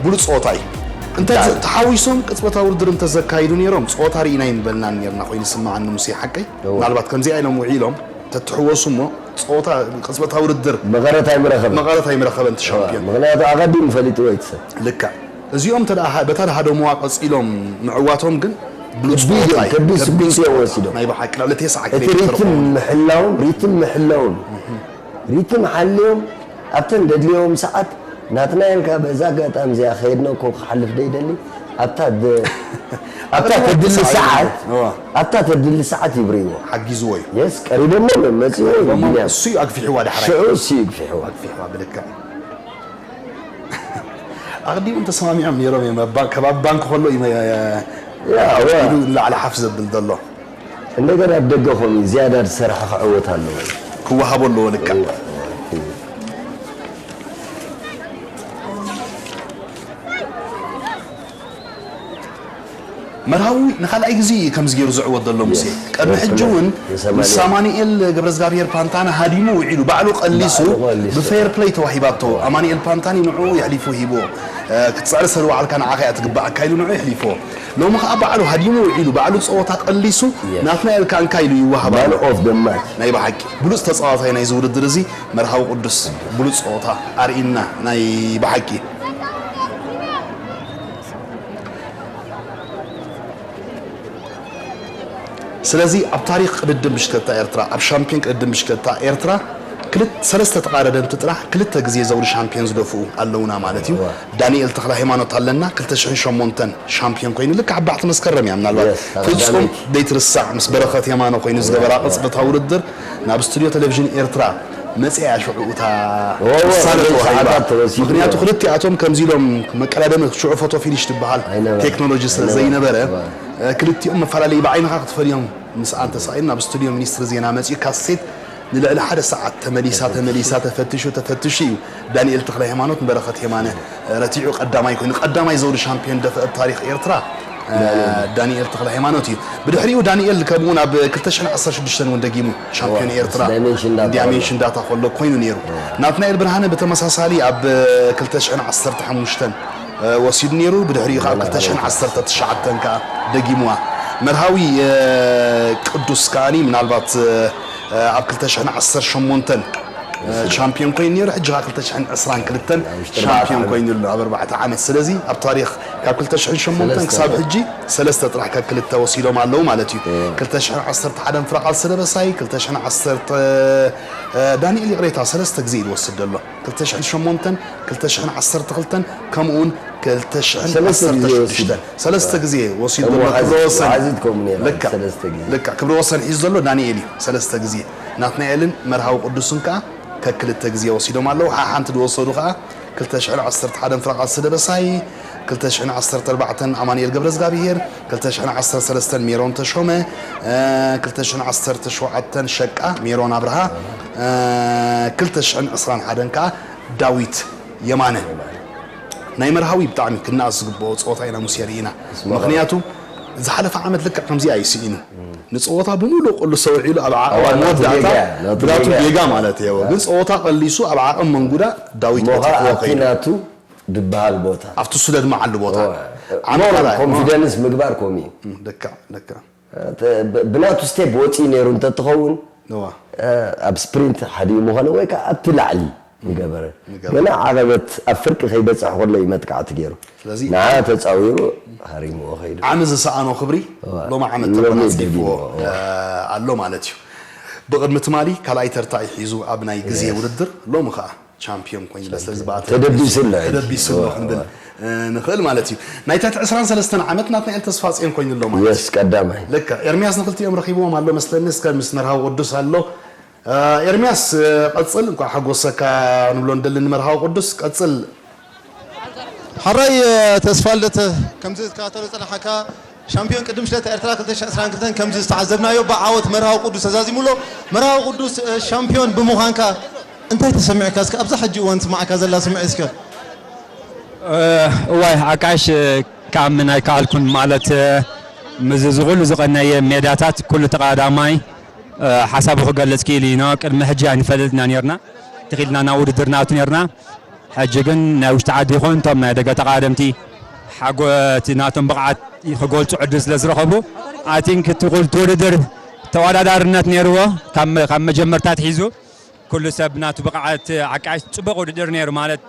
ብሉጽ ጸወታ እዩ። እንተ ተሓዊሶም ቅጽበታዊ ውድድር እንተዘካይዱ ነይሮም፣ ጸወታ ርኢና ኣይምበልናን ነይርና ኮይኑ ይስምዓኒ ሙሴ፣ ሓቀይ? እወ። ምናልባት ከምዚኣ ኢሎም ውዒሎም ተትሕወሱ እሞ፣ ጸወታ ቅጽበታዊ ውድድር መቐረት ኣይምረኸበን። መቐረት ኣይምረኸበን እቲ ሻምፒዮን። ምኽንያቱ ኣቐዲሙ ፈሊጥዎ እዩ እቲ ሰብ። ልክዕ። እዚኦም እንተ ደኣ ሃ-፣ በታ ደሃደምዋ ቀጺሎም ምዕዋቶም ግን ብሉጽ ከቢድ ጸወታ እዮም፣ እዩ። ከቢድ ከቢድ ስጉምቲ ጸወታ እዮም ወሲዶም። ናይ ብሓቂ ልዕሊ ተስዓ እቲ ኪሎ ሜትር ሪትም ክኸውን። ምሕላውን፣ ሪትም ምሕላውን፣ ሪትም ሓልዮም ኣብተን ደድልዮም ሰዓት ናትናኤል ካብ በዛ ኣጋጣሚ እዚኣ ከየድነኮ ክሓልፍ ደይደሊ። ኣብታ ደ-፣ ኣብታ ኣብታ ተድሊ ሰዓት ሰዓት፣ እዋ። ኣብታ ተድሊ ሰዓት ይብርይዎ። ሓጊዝዎ እዩ። የስ፣ ቀሪቦሞ መ-፣ መጺዎ እዩ እሞ ቢንያም። እሱ እዩ ኣግፊሕዋ ዳሕራይ። ሽዑ እሱ እዩ ኣግፊሕዋ። ኣግፊሕዋ ብልክዕ። ኣቕዲሞም ተሰማሚዖም ነይሮም እዮም። ኣብ ባንክ፣ ከባቢ ባንክ ከሎ እዩ መ-፣ ያ፣ እዋ። ኢሉ ንላዕሊ ሓፍ ዘብል ዘሎ። እንደገና ኣብ ደገ ኮም እዩ ዝያዳ ዝሰርሐ ክዕወት ኣለዎ። ክወሃቦ ኣለዎ ልክዕ። እዋ፣ እዋ። መርሃዊ ንኻልኣይ ግዜ እዩ ከምዚ ገይሩ ዝዕወት ዘሎ ሙሴ። የስ። ቅድሚ ሕጂ እውን ምስ ኣማኑኤል ገብረዝጋብሄር ፓንታና ሃዲሙ ውዒሉ፣ ባዕሉ ቀሊሱ፣ ባዕሉ ቀሊሱ። ብፌር ፕለይ ተዋሂባቶ። ኣማኑኤል ፓንታኒ ንዕኡ የሕሊፉ ሂብዎ። እ፣ ክትጽዕር ስለ ዝወዓልካ ንዓኻ እያ ትግባኣካ ኢሉ ንዕኡ የሕሊፍዎ። ሎሚ ኸኣ ባዕሉ ሃዲሙ ውዒሉ፣ ባዕሉ ጸወታ ቀሊሱ፣ የስ። ናትናኤል ከኣ እንካ ኢሉ ይወሃብ ኣሎ። ማን ኦፍ ደ ማች። ናይ ብሓቂ ብሉጽ ተጻዋታይ ናይዚ ውድድር እዚ መርሃዊ ቅዱስ ብሉጽ ጸወታ ኣርኢና ናይ ብሓቂ። ስለዚ ኣብ ታሪኽ ቅድድም ብሽክለታ ኤርትራ፣ ኣብ ሻምፒዮን ቅድድም ብሽክለታ ኤርትራ ክልተ፣ ሰለስተ ተቓዳደምቲ ጥራሕ ክልተ ግዜ ዘውዲ ሻምፒዮን ዝደፍኡ ኣለውና ማለት እዩ። እዋ። ዳንኤል ተኽለ ሃይማኖት ኣለና፣ ክልተ ሽሕን ሸሞንተን ሻምፒዮን ኮይኑ፣ ልክዕ ኣብ ባሕቲ መስከረም እያ ምናልባት የስ፣ ኣብ ፍጹም ቀዳመይቲ። ዘይትርሳዕ ምስ በረኸት የማነ ኮይኑ ዝገበራ እዋ፣ እዋ። ቅጽበታዊ ውድድር ናብ ስቱድዮ ቴሌቪዥን ኤርትራ መጽያ ሽዑ እታ ኦ፣ ውሳነ ሰዓታት ተዋሂባ። ተወሲዱ። ምኽንያቱ ክልቲኣቶም ከምዚ ኢሎም መቀዳደሚ ሽዑ ፎቶ ፊኒሽ ትበሃል ኣይነበረ። ቴክኖሎጂ ስለ ኣይነበረ። ዘይነበረ፣ እዋ። እ፣ ክልቲኦም መፈላለዪ ብዓይንኻ ክትፈልዮም ምስ ኣንተ ሳኢን ናብ ስቱድዮ ሚኒስትሪ ዜና መጺኡ ካሴት ንልዕሊ ሓደ ሰዓት ተመሊሳ፣ ተመሊሳ፣ ተፈትሹ፣ ተፈትሹ እዩ። ዳንኤል ተኽለ ሃይማኖት ንበረኸት የማነ ረቲዑ ቀዳማይ ኮይኑ፣ ቀዳማይ ዘውዲ ሻምፒዮን ደፍአ ኣብ ታሪኽ ኤርትራ፣ እ፣ ዳንኤል። ዳንኤል ተኽለ ሃይማኖት እዩ። ብድሕሪኡ ዳንኤል ከምኡ ናብ ክልተ ሽሕን ዓሰርተ ሽዱሽተን እውን ደጊሙ ሻምፒዮን ዋ፣ ኤርትራ ዳይሜንሽን ዳታ ዳይሜንሽን ዳታ ከሎ ኮይኑ ነይሩ። ዋ። ናትናኤል ብርሃነ ብተመሳሳሊ ኣብ ክልተ ሽሕን ዓሰርተ ሓሙሽተን፣ እ፣ ወሲዱ ነይሩ። ብድሕሪኡ ከዓ ክልተ ሽሕን ዓሰርተ ትሽዓተን ከዓ ደጊምዋ። መርሃዊ፣ እ፣ ቅዱስ ከዓኒ ምናልባት፣ እ፣ ኣብ ክልተ ሽሕን ዓሰርተ ሸሞንተን ሻምፒዮን ኮይኑ ነይሩ። ሕጂ ከዓ ክልተ ሽሕን ዕስራን ክልተን ኣብ ውሽጢ ኣርባዕተ ሻምፒዮን ዓመት። ኮይኑ ኣሎ ኣብ ኣርባዕተ ዓመት። ስለዚ ኣብ ታሪኽ ካብ ክልተ ሽሕን ሸሞንተን ሰለስተ ክሳብ ዓመት። ሕጂ ሰለስተ ጥራሕ ካብ ክልተ ወሲዶም ኣለዉ ማለት እዩ። እዎ። ክልተ ሽሕን ዓሰርተ ሓደን ፍረ ቃልሲ ደበሳይ፣ ክልተ ሽሕን ዓሰርተ፣ እ፣ ዳንኤል ይቕሬታ፣ ሰለስተ ግዜ እዩ ዝወስድ ዘሎ። ክልተ ሽሕን ሸሞንተን፣ ክልተ ሽሕን ዓሰርተ ክልተን፣ ከምኡ እውን ክልተ ሽሕን ዓሰርተ ሽዱሽተን። ሰለስተ ግዜ ወሲዱ። ሰለስተ ግዜ ወሲዱ ከም ዘሎ ወሓዚ-፣ ክብረ ወሰን። ወሓዚት ከምኡ ነይራ፣ ልክዕ። ሰለስተ ግዜ። ልክዕ። ክብረ ወሰን ሒዙ ዘሎ ዳንኤል እዩ። ሰለስተ ግዜ። ናትናኤልን መርሃዊ ቅዱስን ከኣ ከክልተ ግዜ ወሲዶም ኣለዉ። ሓሓንቲ ዝወሰዱ ከኣ ክልተ ሽሕን ዓሰርተ ሓደን ፍረ ቃልሲ ደበሳይ፣ ክልተ ሽሕን ዓሰርተ ኣርባዕተን ኣማኑኤል ገብረዝጋብሄር፣ ክልተ ሽሕን ዓሰርተ ሰለስተን ሜሮን ተሾመ፣ እ፣ ክልተ ሽሕን ዓሰርተ ሸውዓተን ሸቃ ሜሮን ኣብርሃ፣ እ፣ ክልተ ሽሕን ዕስራን ሓደን ከኣ ዳዊት የማነ። ናይ መርሃዊ ብጣዕሚ ክነኣስ ዝግብኦ ጸወታ ኢና ሙሴ ርኢና። እስመ ምኽንያቱ ዝሓለፈ ዓመት ልክዕ ከምዚኣ እዩ ስኢኑ። ንጸወታ ብምሉእ ቁልሶ ውዒሉ ኣብ ዓቐባ ኣዋ፣ ናቱ መወዳእታ ጌጋ፣ ናቱ ብናቱ ጌጋ። ጌጋ ማለት እዩ። ግን ጸወታ ቀሊሱ ኣብ ዓቐብ መንጉዳ ዳዊት እሞ ኸዓ በቲኽዎ ኣብቲ ከይዱ። ናቱ ዝበሃል ቦታ። ኣብቲ እሱ ዘድምዓሉ ቦታ። እዋ። ዓቕባ ሞር ላይ፣ ኮንፊደንስ ምግባር ኮሚ። እም፣ ልክዕ፣ ልክዕ። ተ-፣ ብ-፣ ብናቱ ስቴፕ ወፂኡ ነይሩ እንተትኸውን፣ እዋ። እ፣ ኣብ ስፕሪንት ሓዲኡ ምኾነ ወይ ከዓ ኣብቲ ላዕሊ ምገበረ። ምገበረ። ገና ዓቐበት ኣብ ፍርቂ ከይበፅሕ ከሎ እዩ መጥቃዕቲ ገይሩ። ስለዚ ንዓ ተፃዊሩ ሃሪምዎ ከይዱ። ዓሚ ዝሰኣኖ ክብሪ እዋ። ሎሚ ዓመት ሎሚ ተጎናፂፍዎ፣ ደጊምዎ፣ እዋ። እ፣ ኣሎ ማለት እዩ። ብቕድሚ ትማሊ ካልኣይ ተርታ እዩ ሒዙ ኣብ ናይ ግዜ የስ። ውድድር፣ ሎሚ ከዓ ቻምፒዮን ኮይኑ፣ ቻምፒዮን። ስለዚ ብኣትሌት ተደቢሱ ኣሎ ሕጂ። ተደቢሱ ኣሎ እዋ፣ ክንብል፣ እዋ። እ፣ ንኽእል ማለት እዩ። ናይ ትሕቲ ዕስራን ሰለስተን ዓመት ናትናኤል ተስፋጽዮን ኮይኑ ኣሎ ማለት የስ፣ እዩ። ቀዳማይ። ልክዕ። ኤርሚያስ ንክልቲኦም ረኺብዎም ኣሎ መስለኒ፣ እስከ ምስ መርሃዊ ቅዱስ ኣሎ። እ፣ ኤርሚያስ፣ እ፣ ቀጽል፣ እንኳዕ ሓጎሰካ ንብሎ ንደሊ ንመርሃዊ ቅዱስ። ቀጽል። ሓራይ፣ እ፣ ተስፋ ልደት፣ ከምዚ ትከታተሎ ጸናሕካ፣ ሻምፒዮን ቅድም ሽለታ ኤርትራ ክልተ ሽሕን ዕስራን ክልተን ከምዚ ዝተዓዘብናዮ ብዓወት መርሃዊ ቅዱስ ተዛዚሙ ኣሎ። መርሃዊ ቅዱስ፣ እ፣ ሻምፒዮን ብምዃንካ እንታይ ተሰሚዑካ? እስከ ኣብዛ ሕጂ እዋን ትስምዓካ ዘላ ስምዒት እስከ። እ፣ እዋይ፣ ሓቃሽ፣ እ፣ ክኣምን ኣይከኣልኩን። ማለት፣ እ፣ ምስዚ ኩሉ ዝቐነየ ሜዳታት ኩሉ ተቐዳዳማይ፣ እ፣ ሓሳቡ ክገልጽ ክኢሉ እዩ። ቅድሚ ሕጂ ኣይንፈልጥና ነርና። ተኺልና ናብ ውድድር ንኣቱ ነርና። ሕጂ ግን ናይ ውሽጢ ዓዲ ይኹን እቶም ናይ ደገ ተቓደምቲ ሓጎ እቲ ናቶም ብቕዓት ክገልፁ ዕድል ስለ ዝረኸቡ፣ I think እቲ ኩሉ ውድድር ተወዳዳርነት ነይርዎ። ካብ መ- ካብ መጀመርታ ኣትሒዙ ኩሉ ሰብ ናቱ ብቕዓት ዓቃሽ ጽቡቕ ውድድር ነይሩ። ማለት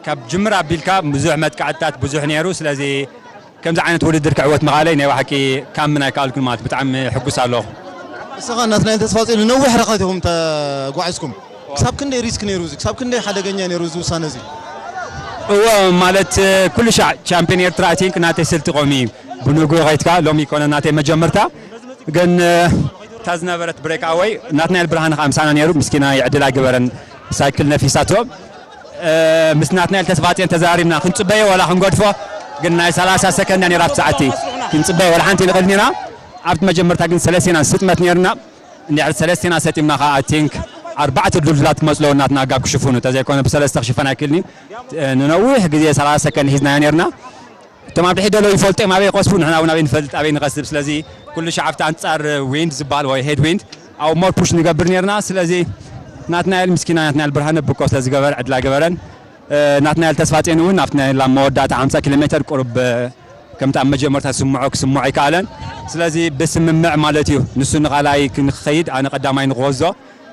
ካብ ጅምር ኣቢልካ ብዙሕ መጥቃዕትታት ብዙሕ ነይሩ። ስለዚ ከምዚ ዓይነት ውድድር ክዕወት ምኻለይ ናይ ብሓቂ ካምና ኣይከኣልኩን፣ ማለት ብጣዕሚ ሕጉስ ኣለኹ። እስኻ ናትናኤል ተስፋጽዮን ንነዊሕ ርሕቀት ኢኹም ተጓዒዝኩም። ክሳብ ክንደይ ሪስክ ነይሩ እዚ? ክሳብ ክንደይ ሓደገኛ ነይሩ እዚ ውሳነ እዚ? እወ፣ ማለት ኩሉ ሻዕ ቻምፒዮን ኤርትራ፣ I think፣ ናተይ ስልቲ ቆሚ ብንጉ ኸይትካ ሎሚ ይኮነ ናተይ መጀመርታ። ግን እታ ዝነበረት ብሬክ ኣወይ ናትናኤል ብርሃን ከዓ ምሳና ነይሩ። ምስኪና ይዕድል ኣይገበረን፣ ሳይክል ነፊሳቶ። ምስ ናትናኤል ተስፋጽዮን ተዘራሪብና ክንጽበዮ ዋላ ክንገድፎ፣ ግን ናይ ሰላሳ ሰከንድ ነይራ ኣብቲ ሰዓቲ። ክንጽበዮ ዋላ ሓንቲ ንኽእል ኔና። ኣብቲ መጀመርታ ግን ሰለስቴና ስጥመት ነይርና። እንድሕር ሰለስቴና ሰጢምና ከዓ፣ I think፣ ኣርባዕተ ድልድላት ክመፅለዉ ናትና ጋብ ክሽፍኑ፣ ተዘይኮነ ብሰለስተ ክሽፈን ኣይክእልን እዩ። ንነዊሕ ግዜ ሰላሳ ሰከንድ ሒዝናዮ ነይርና። እቶም ኣብ ድሕሪት ዘለዉ ይፈልጡ እዮም ኣበይ ይቐስቡ፣ ንሕና እውን ኣበይ ንፈልጥ ኣበይ ንቐስብ። ስለዚ ኩሉ ሻዕ ኣብቲ ኣንጻር ዊንድ ዝበሃል ወይ ሄድ ዊንድ ኣብ ሞር ፑሽ ንገብር ነይርና። ስለዚ ናትናኤል ምስኪና ናትናኤል ብርሃነ ብኮ ስለ ዝገበረ ዕድል ኣይገበረን። ናትናኤል ተስፋጼን እውን ኣብቲ ናይ ላብ መወዳእታ ሓምሳ ኪሎ ሜትር ቁሩብ ከምቲ ኣብ መጀመርታ ስምዖ ክስምዖ ኣይከኣለን። ስለዚ ብስምምዕ ማለት እዩ፣ ንሱ ንኻልኣይ ክንኸይድ ኣነ ቀዳማይ ንክወዞ።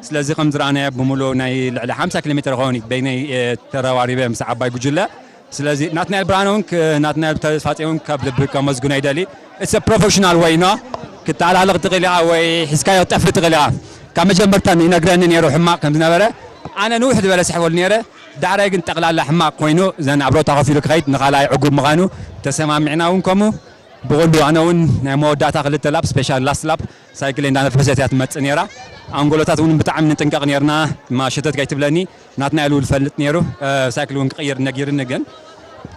ስለዚ ከም ዝረኣናዮ ብምሉእ ናይ ልዕሊ ሓምሳ ኪሎ ሜትር ይኸውን በይነይ ተረባሪበ ምስ ዓባይ ጉጅለ። ስለዚ ናትናኤል ብርሃነ እውን ናትናኤል ተስፋጼን እውን ካብ ልቢ ከመስግኖ ይደሊ። እሰ ፕሮፌሽናል ወይ ኖ ክተኣላለቕ ትኽእል ኢኻ ወይ ሒዝካዮ ጠፍሪ ትኽእል ኢኻ። ካብ መጀመርታ ይነግረኒ ነይሩ ሕማቕ ከም ዝነበረ። ኣነ ንውሕ ዝበለ ስሕበሉ ነይረ። ዳሕራይ ግን ጠቕላላ ሕማቕ ኮይኑ ዘን ኣብ ሮታ ኮፍ ኢሉ ክኸይድ ንኻልኣይ ዕጉብ ምዃኑ ተሰማሚዕና እውን ከምኡ። ብቕሉ ኣነ እውን ናይ መወዳእታ ክልተ ላፕ ስፔሻል ላስት ላፕ ሳይክል እንዳነፈሰት እያ ትመጽእ ነይራ። ኣንጎሎታት እውን ብጣዕሚ ንጥንቀቕ ነይርና። ማሸተት ከይትብለኒ ናትና ኢሉ ዝፈልጥ ነይሩ። ሳይክል እውን ክቕይር ነጊርኒ ግን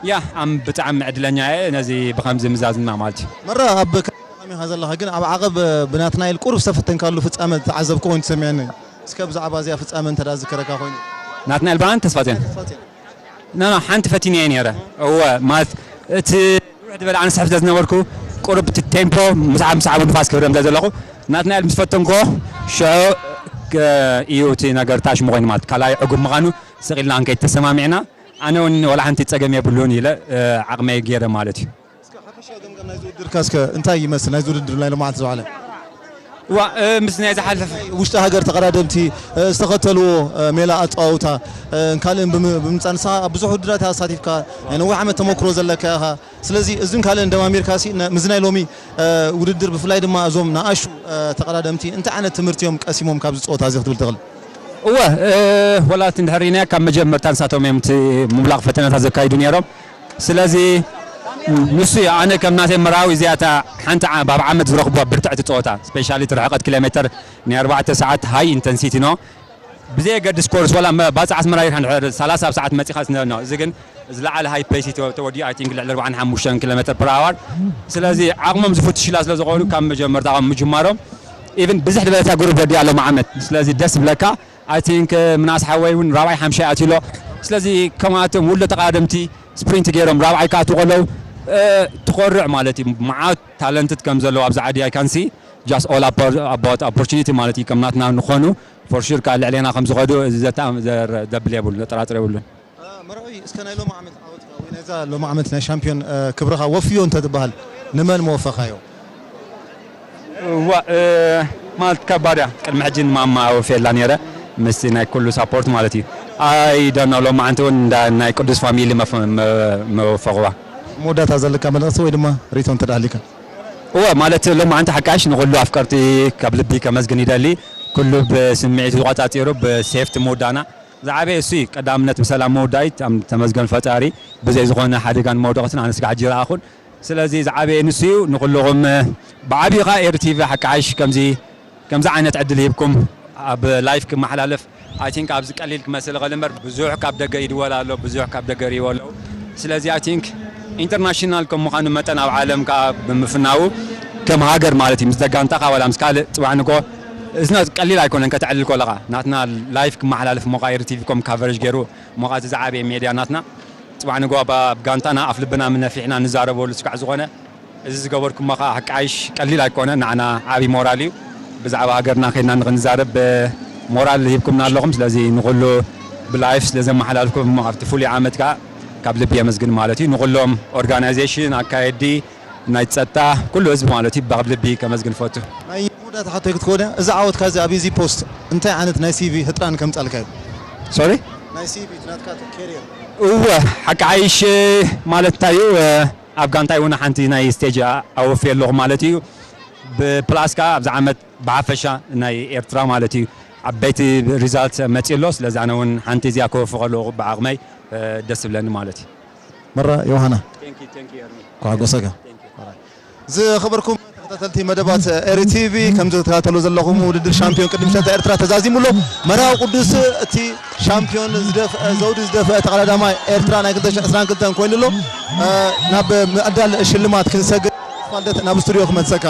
ያ ኣም ብጣዕሚ ዕድለኛ እየ ነዚ ብከምዚ ምዛዝና ማለት እዩ። መራ ኣብ ከመይ ዘለኻ ግን ኣብ ዓቐብ ብናትናኤል ቁሩብ ዝተፈተንካሉ ፍጻመ ዝተዓዘብኩ ኮይኑ ተሰሚዐኒ። እስከ ብዛዕባ እዚኣ ፍጻመ እንተ ዝከረካ ኮይኑ። ናትናኤል ብርሃን ተስፋጽዮን ኖ ኖ ሓንቲ ፈቲነ እየ ነይረ። እወ ማለት እቲ ንውሕ ዝበለ ኣነ ስሕፍ ስለዝነበርኩ ቁሩብ እቲ ቴምፖ ምስዓብ ምስዓብ ንፋስ ክብረም ስለ ዘለኹ ናትናኤል ምስ ፈተንኮ ሽዑ እዩ እቲ ነገር ታሽሙ ኮይኑ ማለት ካልኣይ ዕጉብ ምዃኑ ስቕ ኢልና ክንከይድ ተሰማሚዕና። ኣነ እውን ዋላ ሓንቲ ጸገም የብሉን ኢለ ዓቕመይ ገይረ ማለት እዩ። እስከ ሓፈሻዊ ገምጋም ናይዚ ውድድርካ እስከ እንታይ ይመስል ናይዚ ውድድር ናይ ሎማዓንቲ ዝዋዕለ? ዋ ምስ ናይ ዝሓለፈ ውሽጢ ሃገር ተቐዳደምቲ ዝተኸተልዎ ሜላ ኣፀዋውታ ካልእን ብምምፃእ ንስኻ ኣብ ብዙሕ ውድድራት ተሳቲፍካ ናይ ነዊሕ ዓመት ተመክሮ ዘለካ ኢኻ። ስለዚ እዝን ካልእን ደማሚርካ ሲ ምስዚ ናይ ሎሚ ውድድር ብፍላይ ድማ እዞም ንኣሹ ተቐዳደምቲ እንታይ ዓይነት ትምህርቲ እዮም ቀሲሞም ካብዚ ፀወታ እዚ ክትብል ትኽእል? እወ ወላ እቲ እንድሕር ርኢናዮ ካብ መጀመርታ ንሳቶም እዮም እቲ ምምላቕ ፈተነታት ዘካይዱ ነይሮም። ስለዚ ንሱ እዩ ኣነ ከም ናተይ መርሃዊ እዚኣታ ሓንቲ ኣብ ዓመት ዝረኽብዋ ብርትዕቲ ፀወታ ስፔሻሊ እቲ ርሕቐት ኪሎ ሜትር ናይ ኣርባዕተ ሰዓት ሃይ ኢንተንሲቲ ኖ ብዘየገድስ ኮርስ ዋላ ባፅዕ ኣስመራ ርካ ንድሕር ሰላሳ ኣብ ሰዓት መፂኻ ስነ ኖ እዚ ግን ዝለዓለ ሃይ ፔሲ ተወዲኡ ኣይ ቲንክ ልዕሊ ኣርባዓን ሓሙሽተን ኪሎ ሜትር ፐር ኣዋር። ስለዚ ዓቕሞም ዝፍትሽላ ስለ ዝኾኑ ካብ መጀመርታ ካብ ምጅማሮም ኢቭን ብዝሕ ዝበለታ ግሩፕ ወዲኣ ሎም ዓመት ስለዚ ደስ ብለካ። ኣይ ቲንክ ምናስ ሓወይ እውን ራብዓይ ሓምሻይ ኣትዩሎ። ስለዚ ከምኣቶም ውሎ ተቓደምቲ ስፕሪንት ገይሮም ራብዓይ ክኣትዉ ከለዉ ትኾርዕ ማለት እዩ። መዓት ታለንትድ ከም ዘለዉ ኣብዚ ዓዲ ኣይ ካን ሲ ጃስት ኦል ኣባውት ኦፖርቹኒቲ ማለት እዩ። ከም ናትና ንኾኑ ፎር ሹር ከዓ ልዕሌና ከም ዝኸዱ እዚ ዘብል የብሉ ዘጠራጥር የብሉን። መርኣዊ እስከ ናይ ሎሚ ዓመት ዓወትካ ወይ ናይዛ ሎሚ ዓመት ናይ ሻምፒዮን ክብርኻ ወፍዮ እንተትበሃል ንመን መወፈኻዮ? ዋ ማለት ከባድ እያ። ቅድሚ ሕጂ ንማማ ኣወፍየላ ነይረ ምስቲ ናይ ኩሉ ሳፖርት ማለት እዩ። ኣይ ዶኖ ሎማዓንቲ እውን እንዳ ናይ ቅዱስ ፋሚሊ መወፈቕዋ። መወዳእታ ዘለካ መልእኽቲ ወይ ድማ ሪቶ እንተ ሃሊካ? እወ ማለት ሎማዓንቲ ሓቃሽ ንኩሉ ኣፍቀርቲ ካብ ልቢ ከመስግን ይደሊ። ኩሉ ብስምዒቱ ዝቆጻጺሩ ብሴፍቲ ምውዳና ዝዓበየ እሱ እዩ። ቀዳምነት ብሰላም ምውዳእ እዩ። ተመስገን ፈጣሪ ብዘይ ዝኾነ ሓደጋን መውደቕትን ኣነ ስጋዕ ሕጂ ይረኣኹን። ስለዚ ዝዓበየ ንሱ እዩ። ንኹልኹም ብዓብዩ ኸዓ ኤሪ ቲቪ ሓቂ ሓይሽ ከምዚ ከምዚ ዓይነት ዕድል ሂብኩም ኣብ ላይፍ ክመሓላለፍ ኣይ ቲንክ ኣብዚ ቀሊል ክመስል ይኽእል እምበር ብዙሕ ካብ ደገ ይድወል ኣሎ፣ ብዙሕ ካብ ደገ ይሪእዎ ኣለዉ። ስለዚ ኣይ ቲንክ ኢንተርናሽናል ከም ምዃኑ መጠን ኣብ ዓለም ከዓ ብምፍናዉ ከም ሃገር ማለት እዩ ምስ ደጋንታኻ ዋላ ምስ ካልእ ፅባሕ ንግሆ እዝና ቀሊል ኣይኮነን ከተዕልል ከለኻ ናትና ላይፍ ክመሓላለፍ እሞ ከዓ ኤሪ ቲቪ ከም ካቨሬጅ ገይሩ እሞ ከዓ እቲ ዝዓበየ ሜድያ ናትና ፅባሕ ንግሆ ኣብ ጋንታና ኣፍ ልብና ምነፊሕና ንዛረበሉ ስጋዕ ዝኾነ እዚ ዝገበርኩሞ ከዓ ሓቂ ዓይሽ ቀሊል ኣይኮነ ንዓና ዓብዪ ሞራል እዩ። ብዛዕባ ሃገርና ከይድና ንክንዛረብ ሞራል ሂብኩምና ኣለኹም። ስለዚ ንኩሉ ብላይፍ ስለ ዘመሓላልኩም ኣብቲ ፍሉይ ዓመት ከዓ ካብ ልቢ የመስግን ማለት እዩ። ንኩሎም ኦርጋናይዜሽን፣ ኣካየዲ፣ ናይ ጸጥታ፣ ኩሉ ህዝቢ ማለት እዩ ካብ ልቢ ከመስግን ፈቱ። ናይ መወዳእታ ሕቶይ ክትከውን እያ። እዚ ዓወትካ እዚ ኣብ ኢዚ ፖስት እንታይ ዓይነት ናይ ሲቪ ህጥራን ከምጻልካ እዩ? ሶሪ? ናይ ሲቪ ናትካ ኬሪየር። እወ፣ ሓቂ ዓይሽ ማለት እንታይ እዩ? ኣብ ጋንታይ እውን ሓንቲ ናይ ስቴጅ ኣወፊየ ኣለኹ ማለት እዩ። ብፕላስ ከዓ ኣብዚ ዓመት ብሓፈሻ ናይ ኤርትራ ማለት እዩ ዓበይቲ ሪዛልት መፂኡ ኣሎ። ስለዚ ኣነ እውን ሓንቲ እዚኣ ከወፍቕ ኣለኹ ብዓቕመይ፣ እ፣ ደስ ዝብለኒ ማለት እዩ። መራ ዮሃና፣ Thank you, thank you, Ermi. ኳ ጎሰጋ። Thank you. ዝኸበርኩም ተኸታተልቲ መደባት ኤሪ ቲቪ፣ ከም ዝከታተሉ ዘለኹም ውድድር ሻምፒዮን ቅድም ሸታ ኤርትራ ተዛዚሙ ኣሎ። መርሃዊ ቅዱስ እቲ ሻምፒዮን ዝደፍአ፣ ዘውዲ ዝደፍአ ተቐዳዳማይ ኤርትራ ናይ ክልተ ሽሕን ዕስራን ክልተን ኮይኑ ኣሎ። እ፣ ናብ ምዕዳል ሽልማት ክንሰግር፣ ፋልደት ናብ ስቱዲዮ ክመልሰካ።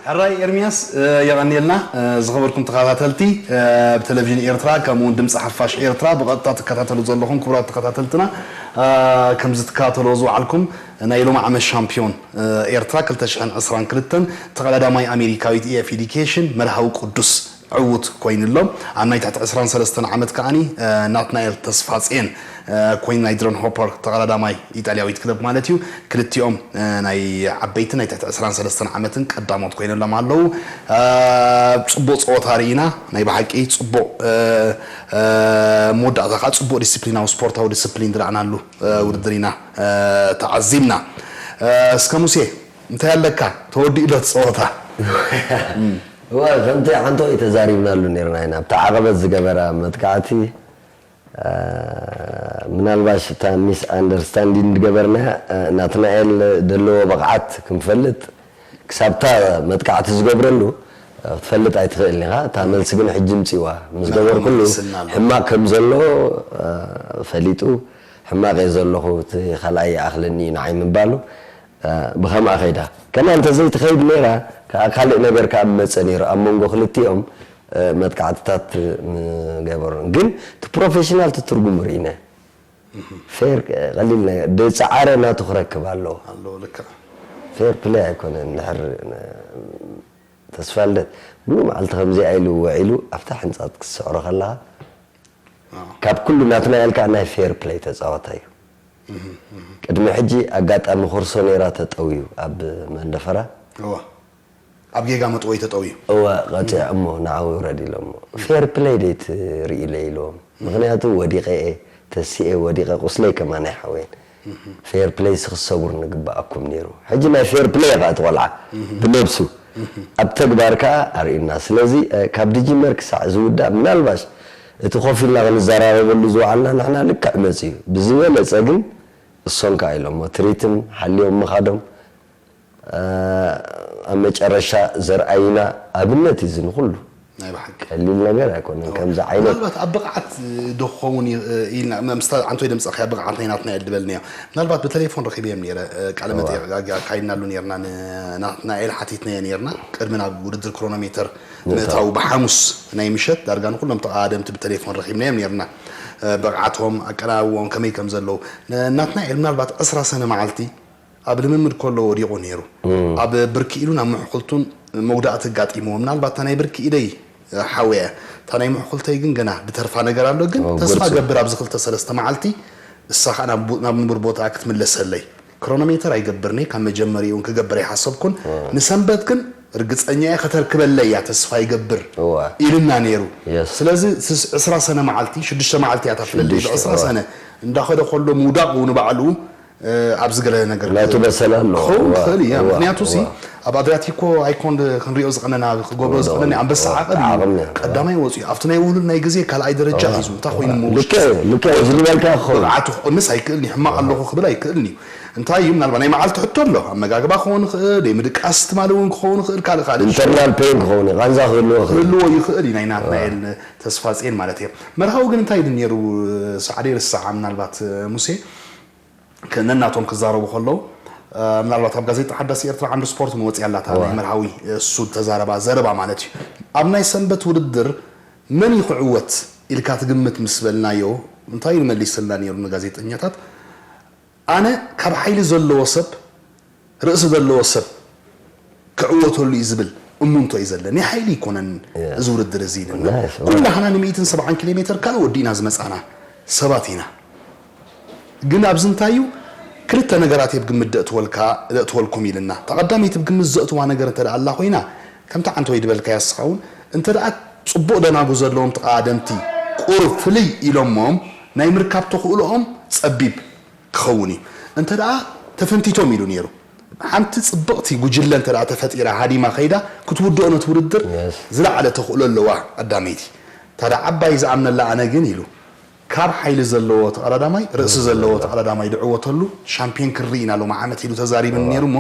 ሕራይ ኤርሚያስ፣ እ፣ የቐንየልና። እ፣ ዝኸበርኩም ተኸታተልቲ፣ እ፣ ብቴሌቪዥን ኤርትራ ከምኡ እውን ድምፂ ሓፋሽ ኤርትራ ብቐጥታ ትከታተሉ ዘለኹም ክቡራት ተኸታተልትና፣ እ፣ ከምዚ ትከታተልዎ ዝወዓልኩም ናይ ሎሚ ዓመት ሻምፒዮን፣ እ፣ ኤርትራ ክልተ ሽሕን ዕስራን ክልተን ተቐዳዳማይ ኣሜሪካዊት ኢኤፍ ኤዲኬሽን መርሃዊ ቅዱስ ዕዉት ኮይኑ ኣሎ። ኣብ ናይ ትሕቲ ዕስራን ሰለስተን ዓመት ከዓኒ፣ እ፣ ናትናኤል ተስፋጽየን፣ እ፣ ኮይኑ ናይ ድረን ሆፐር ተቐዳዳማይ ኢጣልያዊት ክለብ ማለት እዩ። ክልቲኦም፣ እ፣ ናይ ዓበይቲ ናይ ትሕቲ ዕስራን ሰለስተን ዓመትን ቀዳሞት ኮይኖሎም ኣለዉ። እ፣ ጽቡቕ ጸወታ ርኢና፣ ናይ ብሓቂ ጽቡቕ፣ እ፣ እ፣ መወዳእታ ከዓ ጽቡቕ ዲስፕሊናዊ ስፖርታዊ ዲስፕሊን ዝረኣናሉ፣ እ፣ ውድድር ኢና፣ እ፣ ተዓዚብና። እ፣ እስከ ሙሴ፣ እንታይ ኣለካ? ተወዲኡ ዶ እቲ ጸወታ? እዋ፣ ከምቲ ሓንቶ ተዛሪብናሉ ነርና ኢና። ኣብቲ ዓቐበት ዝገበራ መጥቃዕቲ፣ እ፣ ምናልባሽ እታ ሚስ ኣንደርስታንዲንግ ዝገበርናያ፣ እ፣ ናትናኤል ዘለዎ ብቕዓት ክንፈልጥ፣ ክሳብታ መጥቃዕቲ ዝገብረሉ፣ እ፣ ክትፈልጥ ኣይትኽእልን ኢኻ። እታ መልሲ ግን ሕጂ ምጽዋ። ምስ ናብኡ ገበርኩሉ መሊስና ኣሎ። ሕማቕ ከም ዘሎ፣ እ፣ ፈሊጡ፣ ሕማቕ እየ ዘለኹ፣ እቲ ካልኣይ ይኣኽለኒ እዩ ንዓይ ምባሉ፣ እ፣ ብኸምኣ ከይዳ። ከማን እንተዘይትኸይድ ነይራ፣ ከኣ ካልእ ነገር ከኣ ምመጸ ነይሩ። ኣብ መንጎ ክልቲኦም፣ እ፣ መጥቃዕትታት ምገበሩን። ግን እቲ ፕሮፌሽናል እቲ ትርጉሙ ርኢነ። ፌር፣ እ፣ ቀሊል ነገር፣ ዝጸዓረ ናቱ ክረክብ ኣለዎ። ኣለዎ፣ ልክዕ። ፌር ፕሌይ ኣይኮነን። እንድሕር፣ እ፣ ተስፋ ልደት፣ ሙሉ መዓልቲ ከምዚኣ ኢሉ ውዒሉ፣ ኣብታ ሕንጻት ክትስዕሮ ከለኻ፣ ኣዎ። ካብ ኩሉ ናትናኤል ከኣ ናይ ፌር ፕሌይ ተጻዋታይ እዩ። እህ፣ እህ። ቅድሚ ሕጂ ኣጋጣሚ ኩርሶ ነይራ ተጠውዩ ኣብ መንደፈራ። እዋ። ኣብ ጌጋ መጥወይ ተጠውዩ። እወ፣ ቀጺዖሞ፣ ንዓ ውረድ ኢሎሞ። ፌር ፕሌይ ደይ ትርኢ ኢለ ኢልዎም። ምኽንያቱ ወዲቐ እየ፣ ተሲኤ፣ ወዲቐ፣ ቁስለይ ከማን ኣይሓወየን። ፌር ፕሌይ ስኽሰቡር ንግበኣኩም ነይሩ። ሕጂ ናይ ፌር ፕሌይ እየ ከኣ እቲ ቆልዓ ብነብሱ። ኣብ ተግባር ከኣ ኣርእዩና። ስለዚ፣ እ፣ ካብ ድጅመር ክሳዕ ዝውዳእ ምናልባሽ እቲ ኮፍ ኢልና ክንዘራረበሉ ዝወዓልና ንሕና ልክዕ መጺኡ። ብዝበለጸ ግን እሶም ከኣ ኢሎሞ ትሪትም ሓልዮም ምኻዶም፣ እ፣ ኣብ መጨረሻ ዘርኣዩና ኣብነት እዩ እዚ ንኹሉ። ናይ ብሓቂ። ቀሊል ነገር ኣይኮነን ከምዚ ዓይነት። ምናልባት ኣብ ብቕዓት ዶ ክኸውን ይ-፣ ኢልና፣ ም-፣ ምስታ ዓንቶይ ደምጻእካያ ብቕዓት ናይ ናትናኤል ድበልናዮ። ምናልባት ብቴሌፎን ረኺበዮም ነይረ፣ እ፣ ቃለ እዋ። መጠይቕ ኣጋ-፣ ኣካይድናሉ ነይርና፣ ንናትናኤል ሓቲትናዮ ነይርና። ቅድሚ ናብ ውድድር ክሮኖሜተር ምእታው። ምእታው ብሓሙስ ናይ ምሸት ዳርጋ ንኹሎም ተቐዳደምቲ ብቴሌፎን ረኺብናዮም ነይርና። እ፣ ብቕዓቶም፣ ኣቀራርብኦም ከመይ ከም ዘለዉ። ን-፣ ናትናኤል ምናልባት ዕስራ ሰነ መዓልቲ ኣብ ልምምድ ከሎ ወዲቑ ነይሩ። እም። ኣብ ብርኪ ኢሉን ኣብ ምሕኩልቱን መጉዳእቲ ኣጋጢምዎ። ምናልባት እታ ናይ ብርኪ ኢደይ፣ እ፣ ሓወያ፣ እታ ናይ ምሕኩልተይ ግን ገና ድተርፋ ነገር ኣሎ። ግን ኦ፣ ተስፋ ጎርሶ። ገብር ኣብዚ ክልተ ሰለስተ መዓልቲ እሳ ኸኣ ናብ ቡ-፣ ናብ ንቡር ቦታኣ ክትምለሰለይ። ክሮኖሜተር ኣይገብርን'የ፣ ካብ መጀመሪኡ እውን ክገብር ኣይሓሰብኩን። ኦ። ንሰንበት ግን ርግጸኛ እየ ከተርክበለይ እያ፣ ተስፋ ይገብር እዋ። ኢልና ነይሩ። የስ። ስለዚ ስስ-፣ ዕስራ ሰነ መዓልቲ፣ ሽዱሽተ መዓልቲ እያ እታ ፍልልይ፣ ሽዱሽተ፣ ዕስራ እዋ። ሰነ እንዳኸደ ከሎ ምውዳቑ ንባዕሉ እ፣ ኣብዚ ገለ ነገር ናቱ በሰላ ኣሎ። ክኸውን እዋ፣ ክኽእል እዩ። እዋ፣ ምኽንያቱ ሲ፣ እዋ። ኣብ ኣድሪያቲኮ ኣይኮን ክንሪኦ ዝቐነና፣ ክገብሮ እዋ፣ ዝቐነኒ ኣንበሳ እዋ፣ ዓቐብ እዩ። ዓቐብ እዩ። ቀዳማይ ወፂኡ፣ ኣብቲ ናይ ውህሉል ናይ ግዜ ካልኣይ ደረጃ እዋ። ሒዙ፣ እንታይ ኮይኑ እዋ። ምውሽ-፣ ልክዕ፣ ልክዕ፣ እዚ ዝበልካዮ ክኸውን። ብቕዓቱ ክቕንስ ኣይክእልን እዩ፣ ሕማቕ ኣለኹ ክብል ኣይክእልን እዩ። እንታይ እዩ፣ ምናልባት ናይ መዓልቲ ሕቶ ኣሎ፣ ኣመጋግባ ክኸውን ይኽእል፣ ወይ ምድቃስ ትማሊ እውን ክኸውን ይኽእል፣ ካልእ ካልእ። ኢንተርናል ፔን ክኸውን እዩ፣ ቃንዛ ክህልዎ ይኽእል። ክህልዎ ይኽእል እዩ፣ ናይ ናትናኤል እዋ። ተስፋጽየን ማለት እየ። መርሃዊ ግን እንታይ ድዩ ነይሩ፣ ሰዓደ ይርስዓ፣ ምናልባት ሙሴ፣ ከ-፣ ነናቶም ክዛረቡ ከለዉ፣ እ፣ ምናልባት ኣብ ጋዜጣ ሓዳስ ኤርትራ ዓምዲ ስፖርት መወፂኣ ኣላታ እዋ። ናይ መርሃዊ፣ እ፣ ሱድ ተዛረባ ዘረባ ማለት እዩ። ኣብ ናይ ሰንበት ውድድር መን እዩ ክዕወት ኢልካ ትግምት ምስ በልናዮ፣ እንታይ ኢሉ መሊስልና ነይሩ ንጋዜጠኛታት? ኣነ ካብ ሓይሊ ዘለዎ ሰብ፣ ርእሲ ዘለዎ ሰብ ክዕወተሉ እዩ ዝብል እሙንቶ እዩ ዘለኒ። ሓይሊ ኣይኮነን እዚ ውድድር እዚ ኢልና። ኩላህና ን170 ኪሎ ሜትር ካልእ ወዲእና ዝመጻና ሰባት ኢና። ግን ኣብዚ እንታይ እዩ? ክልተ ነገራት እየ ብግምት ደእትወልካ-፣ ደእትወልኩም ኢልና። እታ ቀዳመይቲ ብግምት ዘእትዋ ነገር እንተ ደኣ ኣላ ኮይና፣ ከምቲ ዓንተ ወይ ድበልካያ ንስኻ እውን፣ እንተ ደኣ ጽቡቕ ደናጉ ዘለዎም ተቐዳደምቲ ቁሩብ ፍልይ ኢሎሞም ናይ ምርካብ ተኽእሎኦም ጸቢብ ክኸውን እዩ። እንተ ደኣ ተፈንቲቶም ኢሉ ነይሩ። ሓንቲ ጽብቕቲ ጉጅለ እንተ ደኣ ተፈጢራ ሃዲማ ከይዳ ክትውድኦ ነቲ ውድድር Yes. ዝለዓለ ተኽእሎ ኣለዋ ቀዳመይቲ። ታዲያ ዓባይ ዝኣምነላ ኣነ ግን ኢሉ ካብ ሓይሊ ዘለዎ ተቐዳዳማይ፣ ርእሲ ዘለዎ ተቐዳዳማይ ድዕወተሉ ሻምፒዮን ክንርኢ ኢና ሎሚ ዓመት ኢሉ ተዛሪብኒ ነይሩ እሞ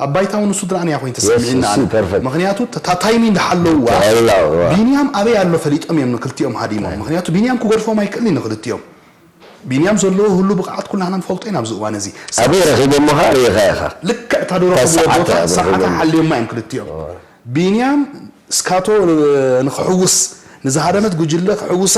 ኣብ ባይታ እውን ንሱ ድረኣንያ ኮይኑ ተሰሚዕና እሱ ኣነ። Perfect። ምኽንያቱ እታ ታይሚንግ እንዳሓለውዋ ተላው፣ ዋ። ቢንያም ኣበይ ኣሎ ፈሊጦም እዮም ንክልቲኦም ሃዲሞም። ምኽንያቱ ቢንያም ክገድፎም ኣይክእልን ንክልቲኦም። ቢንያም ዘለዎ ሁሉ ብቕዓት ኩላህና ንፈልጦ ኢና ኣብዚ እዋን እዚ። ኣበይ ረኺቦሞ ኸኣ ርኢኻ ኢኻ። ልክዕ እታ ዶ እታ ረኽብዎ ሰዓት ቦታ እያ ሰዓታ ረኺቦሞ። ሓልዮማ እዮም ክልቲኦም። ቢንያም ስካቶ ንክሕውስ ንዝሃደመት ጉጅለ ክሕውሳ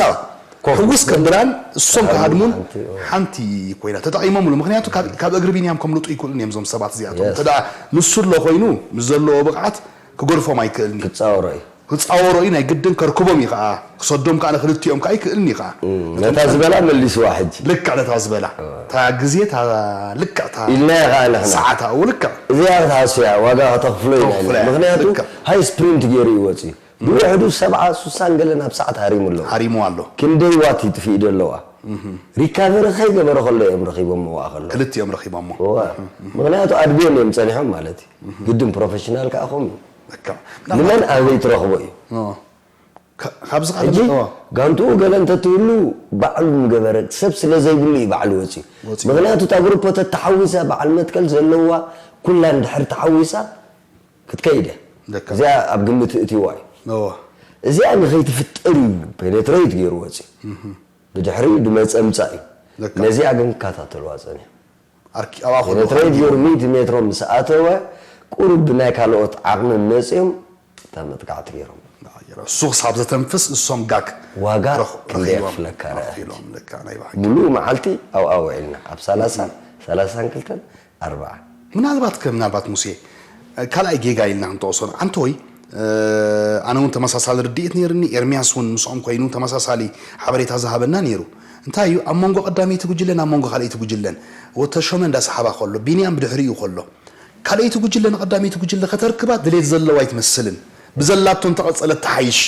ኮፍ ክሕውስ ክብል። ከብላን እሶም ክሃድሙን ሓንቲ፣ ሓንቲ ኮይና ተጠቒሞምሉ። ምኽንያቱ ካብ፣ ካብ እግሪ ቢንያም ከምልጡ ይክእሉን እዮም እዞም ሰባት እዚኣቶም። Yes። እንተ ደኣ ንሱ ኣሎ ኮይኑ ምስ ዘለዎ ብቕዓት ክገድፎም ኣይክእልን እዩ። ክጻወሮ እዩ። ክጻወሮ እዩ፣ ናይ ግድን ከርክቦም እዩ ከኣ። ክሰዶም ከኣ ንክልቲኦም ከኣ ኣይክእልን እዩ ከኣ። እም፣ ነታ ዝበላ መሊስዋ ሕጂ። ልክዕ ነታ ዝበላ። እታ ግዜ፣ እታ ልክዕ እታ ኢልናያ ከኣ ንሕና። ሰዓታ፣ እው ልክዕ። እዚኣ ክትሃስያ ዋጋ ከተኽፍሎ ኢና ኢልና። ተኽፍሎ እያ። ምኽንያቱ ልክዕ። ሃይ ስፕሪንት ገይሩ እዩ ወጺኡ። ብውሕዱ ሰብዓ፣ ሱሳን ገለን ኣብ ሰዓት ሃሪሙ ኣለዎ። ሃሪሙ ኣሎ። ክንደይ ዋት ይጥፍኢ ዶ ኣለዋ? ሪካቨሪ ከይገበረ ከሎ እዮም ረኺቦምዋ ከሎ። ክልቲኦም ረኺቦሞ። እዋ። ምኽንያቱ ኣድብዮም እዮም ጸኒሖም ማለት እዩ። ግድን ፕሮፌሽናል ከኣ ከምኡ እዩ። ልክዕ። ንመን ኣበይ ትረኽቦ እዩ? ኦ። ካ-፣ ካብዚ ካልእ ሕጂ እዋ። ጋንትኡ ገለ እንተትህሉ ባዕሉ ምገበረ፣ ሰብ ስለ ዘይብሉ እዩ ባዕሉ ወጺኡ። ወጺኡ። ምኽንያቱ እታ ግሩፕ ተተሓዊሳ በዓል መትከል ዘለዋ ኩላ እንድሕር ተሓዊሳ ክትከይድ እያ። ልክዕ። እዚኣ ኣብ ግምት እእትዋ እዩ። እዋ። እዚኣ ንኸይትፍጠር እዩ ፔኔትሬት ገይሩ ወጺኡ። ብድሕሪኡ ድመጸ ምጻእ እዩ። ልክዕ። ነዚኣ ግን ክከታተልዋ ጸኒሑ። ኣርኪ-፣ ኣብኣ ከሎ ፔኔትሬት ገይሩ ሚእቲ ሜትሮ ምስ ኣተወ ቁሩብ ብናይ ካልኦት ዓቕሚ መጺኦም እታ መጥቃዕቲ ገይሮም። እሱ ክሳብ ዘተንፍስ እሶም ጋግ ዋጋ ረኽ-፣ ክንደይ ረኺቦም። ኣኽፍለካ ርኣያ። ኣኽፊሎም፣ ልክዕ፣ ናይ ብሓቂ። ሙሉእ መዓልቲ ኣብኣ ውዒልና። ኣብ ሰላሳ፣ ሰላሳን ክልተን፣ ኣርብዓ። ምናልባት ከ፣ ምናልባት ሙሴ፣ ካልኣይ ጌጋ ኢልና ክንጠቕሶ፣ ዓንተወይ፣ ኣነ እውን ተመሳሳሊ ርድኢት ነይርኒ፣ ኤርሚያስ እውን ምስኦም ኮይኑ ተመሳሳሊ ሓበሬታ ዝሃበና ነይሩ። እንታይ እዩ፣ ኣብ መንጎ ቀዳመይቲ ጉጅለን ኣብ መንጎ ካልኣይቲ ጉጅለን፣ ወተሾመ እንዳሰሓባ ከሎ፣ ቢንያም ብድሕሪኡ ከሎ፣ ካልኣይቲ ጉጅለ ንቐዳመይቲ ጉጅለ ከተርክባ ድሌት ዘለዋ ኣይትመስልን። ብዘላቶ እንተቐጸለት ትሓይሽ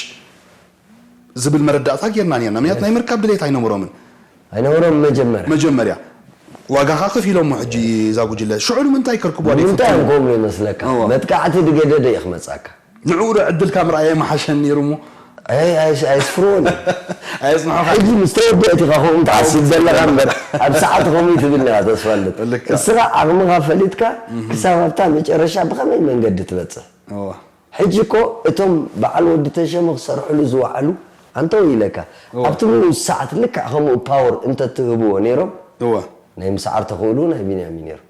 ዝብል መረዳእታ ጌርና ኔርና። ምክንያቱ ናይ ምርካብ ድሌት ኣይነበሮምን። ኣይነበሮም መጀመርያ። መጀመርያ። ዋጋኻ ከፊሎሞ ሕጂ እዛ ጉጅለ። ሽዑ ንምንታይ ከርክብዋ ደይፈትኑ? ንምንታይ እዮም ከምኡ ይመስለካ? እዋ። መጥቃዕቲ ድገደደ እዩ ክመጻካ። ንዕኡ ዶ ዕድልካ ምርኣየ ምሓሸኒ ነይሩ እሞ? ኣይ-፣ ኣይ-፣ ኣይስፍርዎን እዩ። ኣየጽንሖኻን ሕጂ እዩ። ምስ ተወደእት ኢኻ ከምኡ ትሓስብ ዘለኻ እምበር፣ ኣብ ሰዓት ከምኡ ትብል ኢኻ ተስፋ ልደት። ልክዕ። እስኻ ዓቕምኻ ፈሊጥካ፣ እህ። ክሳብ ኣብታ መጨረሻ ብኸመይ መንገዲ ትበጽሕ? እዋ። ሕጂ እኮ እቶም በዓል ወዲ ተሸመ ክሰርሕሉ ዝወዓሉ፣ ኣንተው ኢለካ፣ እዋ። ኣብቲ ምሉእ ሰዓት ልክዕ ከምኡ ፓወር እንተትህብዎ ነይሮም፣ እዋ። ናይ ምስዓር ተኽእሉ ናይ ቢንያም እዩ ነይሩ።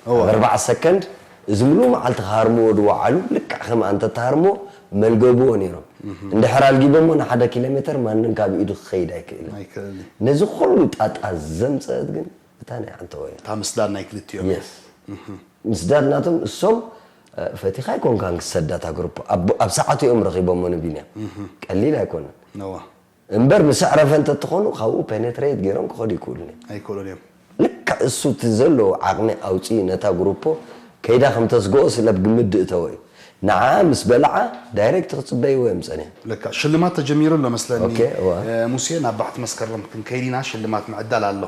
እዋ። ኣብ ኣርባዓ ሰከንድ፣ እዚ ምሉእ መዓልቲ ክሃርምዎ ዝወዓሉ፣ ልክዕ ከምኣ እንተትሃርምዎ፣ መልገብዎ ነይሮም። እህ። እንድሕር ኣልጊቦሞ ንሓደ ኪሎ ሜተር ማንም ካብ ኢዱ ክኸይድ ኣይክእልን። ኣይክእልን። ነዚ ኩሉ ጣጣ ዘምጸአት ግን እታ ናይ ዓንተወይ እያ። እታ ምስዳድ ናይ ክልቲኦም እያ። የስ። እህ። ምስዳድ ናቶም እሶም፣ እ፣ ፈቲኻ ኣይኮንካን ክሰዳ እታ ግሩፕ። ኣብ፣ ኣብ ሰዓቱ እዮም ረኺቦሞ ንቢንያም። እህ። ቀሊል ኣይኮነን። እዋ። እምበር ምስ ኣዕረፈ እንተትኾኑ ካብኡ ፔኔትሬት ገይሮም ክኸዱ ይክእሉን እዮም። ኣይክእሉን እዮም። ልክዕ እሱ እቲ ዘለዎ ዓቕሚ ኣውፅኡ ነታ ግሩፖ ከይዳ ከም ተስግኦ ስለ ኣብ ግምት ድእተወ እዩ። ንዓ ምስ በልዓ ዳይሬክት ክፅበይዎ እዮም ፀኒሖም። ልክዕ ሽልማት ተጀሚሩ ኣሎ መስለኒ። ኦኬ፣ እዋ። እ፣ ሙሴ ናብ ባሕቲ መስከረም ክንከይድ ኢና፣ ሽልማት ምዕዳል ኣሎ።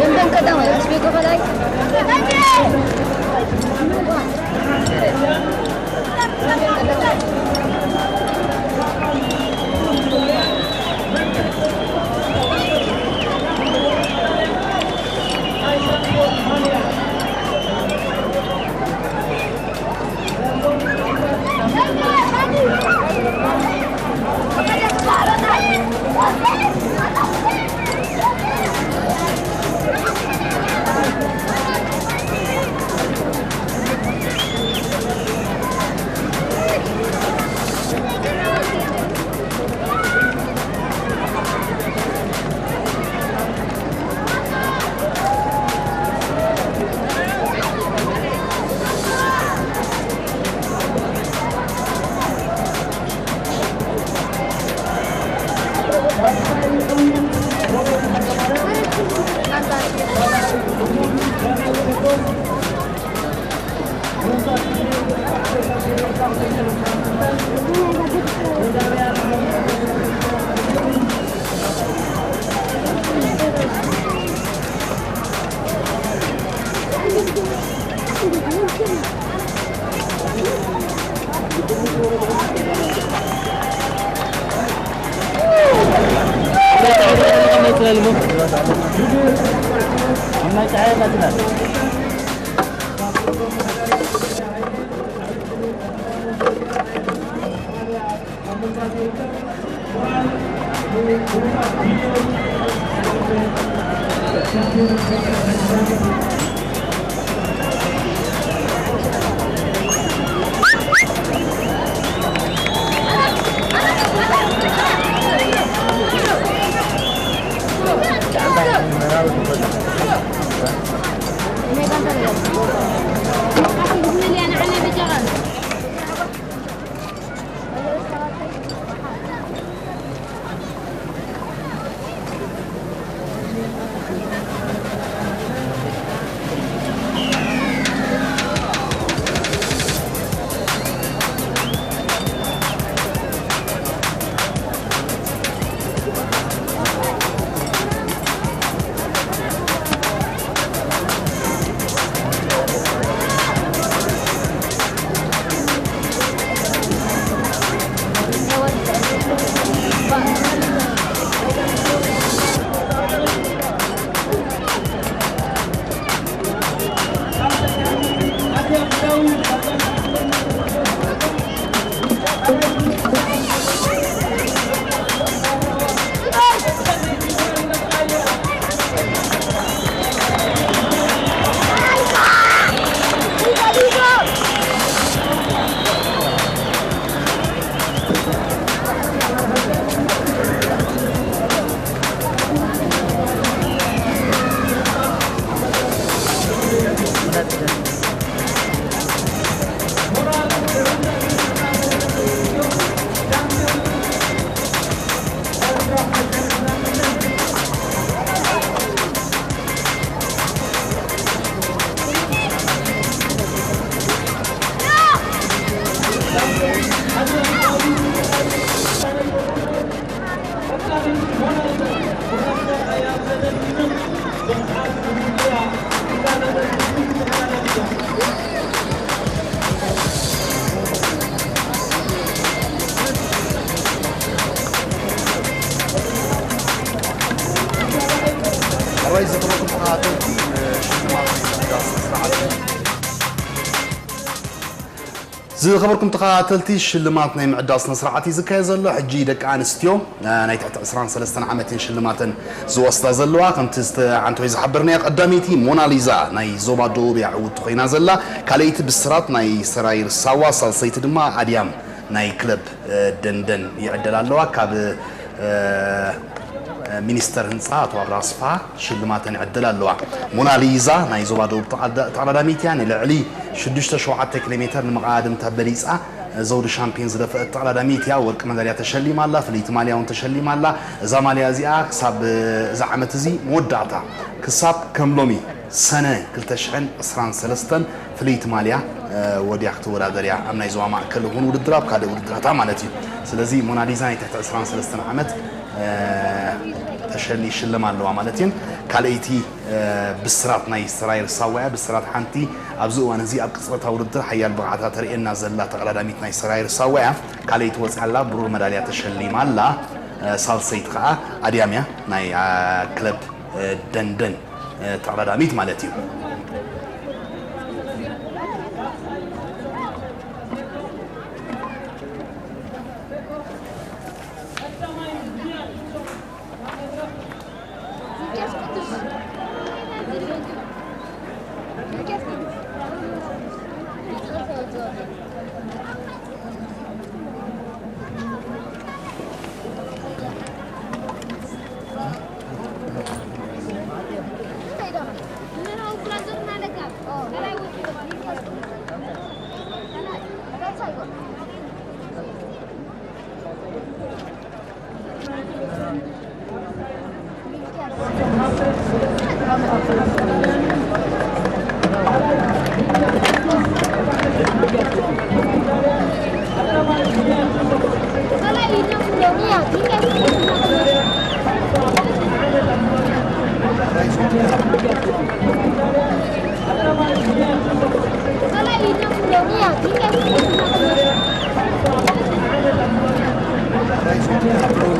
ደንበን ቀዳማይ ኣስቤጎ ካልኣይ። ዝኸበርኩም ተኸታተልቲ፣ ሽልማት ናይ ምዕዳል ስነ ስርዓት እዩ ዝካየድ ዘሎ። ሕጂ ደቂ ኣንስትዮ፣ እ፣ ናይ ትሕቲ ዕስራን ሰለስተን ዓመት እየን ሽልማተን ዝወስዳ ዘለዋ። ከምቲ ዝተዓንተወይ ዝሓበርናዮ፣ ቀዳመይቲ ሞናሊዛ ናይ ዞባ ደቡብ እያ ዕውቲ ኮይና ዘላ። ካልኣይቲ ብስራት ናይ ሰራይር ሳዋ፣ ሳልሰይቲ ድማ ኣድያም ናይ ክለብ፣ እ፣ ደንደን ይዕደላ ኣለዋ። ካብ፣ እ፣ ሚኒስተር ህንፃ ኣቶ ኣብርሃ ኣስፍሃ ሽልማተን ይዕደላ ኣለዋ። ሞናሊዛ ናይ ዞባ ደቡብ ተቐዳ-፣ ተቐዳዳሚት እያ። ንልዕሊ ሽዱሽተ ሸውዓተ ኪሎ ሜተር ንመቐዳድምታ በሊፃ ዘውዲ ሻምፒዮን ዝደፈአት ተቐዳዳሚት እያ። ወርቂ መዳልያ ተሸሊማ ኣላ። ፍልይቲ ማልያ እውን ተሸሊማ ኣላ። እዛ ማልያ እዚኣ ክሳብ፣ እ፣ እዚ ዓመት እዚ መወዳእታ ክሳብ ከም ሎሚ ሰነ ክልተ ሽሕን ዕስራን ሰለስተን ፍልይቲ ማልያ፣ እ፣ ወዲያ ክትወዳደር እያ። ኣብ ናይ ዞባ ማእከል እውን ውድድር፣ ኣብ ካልእ ውድድራታ ማለት እዩ። ስለዚ ሞናሊዛ ናይ ትሕቲ ዕስራን ሰለስተን ዓመት፣ እ፣ ተሸሊ-፣ ይሽለማ ኣለዋ ማለት እየን። ካልኣይቲ፣ እ፣ ብስራት ናይ ሰራይር ሳዋ እያ። ብስራት ሓንቲ ኣብዚ እዋን እዚ ኣብ ቅጽበታዊ ውድድር ሓያል ብቕዓታ ተርእየና ዘላ ተቐዳዳሚት ናይ ሰራይር ሳዋ እያ። ካልኣይቲ ወጽያ ኣላ፣ ብሩር መዳልያ ተሸሊማ ኣላ። እ፣ ሳልሰይቲ ከኣ ኣድያም እያ፣ ናይ፣ እ፣ ክለብ፣ እ፣ ደንደን፣ እ፣ ተቐዳዳሚት ማለት እዩ።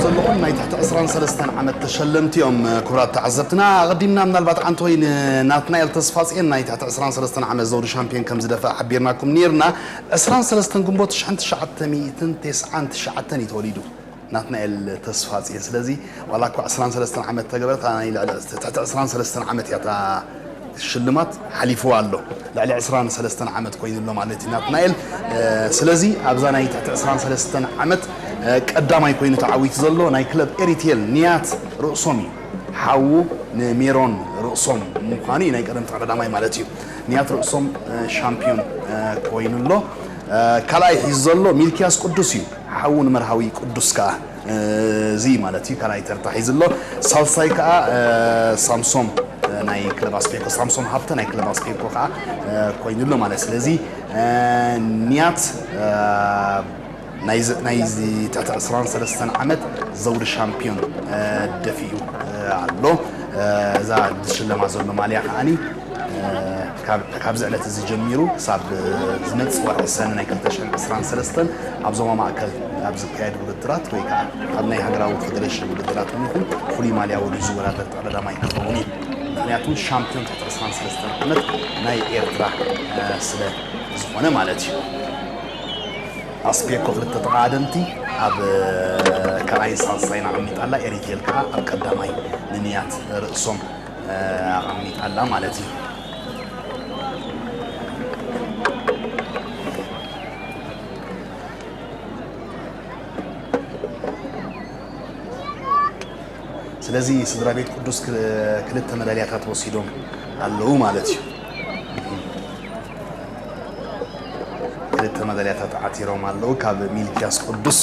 ዘለኹም ናይ ትሕቲ ዕስራን ሰለስተን ዓመት ተሸለምቲ እዮም። ክቡራት ተዓዘብትና፣ ኣቐዲምና ምናልባት ዓንተወይ ንናትናኤል ተስፋጽዮን ናይ ትሕቲ ዕስራን ሰለስተን ዓመት ዘውዲ ሻምፒዮን ከም ዝደፍአ ሓቢርናኩም ነይርና። ዕስራን ሰለስተን ግንቦት ሽሕን ትሽዓተ ሚእትን ተስዓን ትሽዓተን እዩ ተወሊዱ ናትናኤል ተስፋጽዮን። ስለዚ ዋላ እኳ ዕስራን ሰለስተን ዓመት ተገበረ፣ እታ ናይ ልዕሊ፣ ትሕቲ ዕስራን ሰለስተን ዓመት እያ እታ ሽልማት ሓሊፍዋ ኣሎ። ልዕሊ ዕስራን ሰለስተን ዓመት ኮይኑ ኣሎ ማለት እዩ ናትናኤል። እ፣ ስለዚ ኣብዛ ናይ ትሕቲ ዕስራን ሰለስተን ዓመት፣ እ፣ ቀዳማይ ኮይኑ ተዓዊቱ ዘሎ ናይ ክለብ ኤሪቴል ንያት ርእሶም እዩ። ሓዉ ንሜሮን ርእሶም ምዃኑ እዩ ናይ ቀደም ተቐዳማይ ማለት እዩ። ንያት ርእሶም፣ እ፣ ሻምፒዮን፣ እ፣ ኮይኑ ኣሎ። እ፣ ካልኣይ ሒዙ ዘሎ ሚልኪያስ ቅዱስ እዩ። ሓዉ ንመርሃዊ ቅዱስ ከኣ፣ እ፣ እዚ ማለት እዩ ካልኣይ ተርታ ሒዙ ኣሎ። ሳልሳይ ከኣ፣ እ፣ ሳምሶም፣ እ፣ ናይ ክለብ ኣስፔኮ፣ ሳምሶም ሃብተ ናይ ክለብ ኣስፔኮ ከኣ፣ እ፣ ኮይኑ ኣሎ ማለት። ስለዚ፣ እ፣ ንያት፣ እ፣ ናይዚ፣ ናይዚ ትሕቲ ዕስራን ሰለስተን ዓመት ዘውዲ ሻምፒዮን፣ እ፣ ደፊኡ፣ እ፣ ኣሎ። እ፣ እዛ ዝሽለማ ዘሎ ማልያ ከኣኒ፣ እ፣ ካብ፣ ካብዚ ዕለት እዚ ጀሚሩ ክሳብ፣ እ፣ ዝመጽእ ወርሒ ሰነ ናይ ክልተ ሽሕን ዕስራን ሰለስተን ኣብ ዞባ ማእከል ኣብ ዝካየድ ውድድራት ወይ ከኣ ኣብ ናይ ሃገራዊ ፌደሬሽን ውድድራት እውን ይኹን ፍሉይ ማልያ ወዲኡ ዝወዳደር ተቐዳዳማይ ክኸውን እዩ። ምኽንያቱ ሻምፒዮን ትሕቲ ዕስራን ሰለስተን ዓመት ናይ ኤርትራ፣ እ፣ ስለ ዝኾነ ማለት እዩ። ኣስፔኮ ክልተ ተቐዳደምቲ ኣብ ካልኣይን ሳልሳይን ኣቐሚጣ ኣላ። ኤሪቴል ከኣ ኣብ ቀዳማይ ንንያት ርእሶም፣ እ፣ ኣቐሚጣ ኣላ ማለት እዩ። ስለዚ ስድራ ቤት ቅዱስ ክል-፣ ክልተ መዳልያታት ወሲዶም ኣለዉ ማለት እዩ። ክልተ መዳልያታት ዓቲሮም ኣለዉ። ካብ ሚልኪያስ ቅዱስ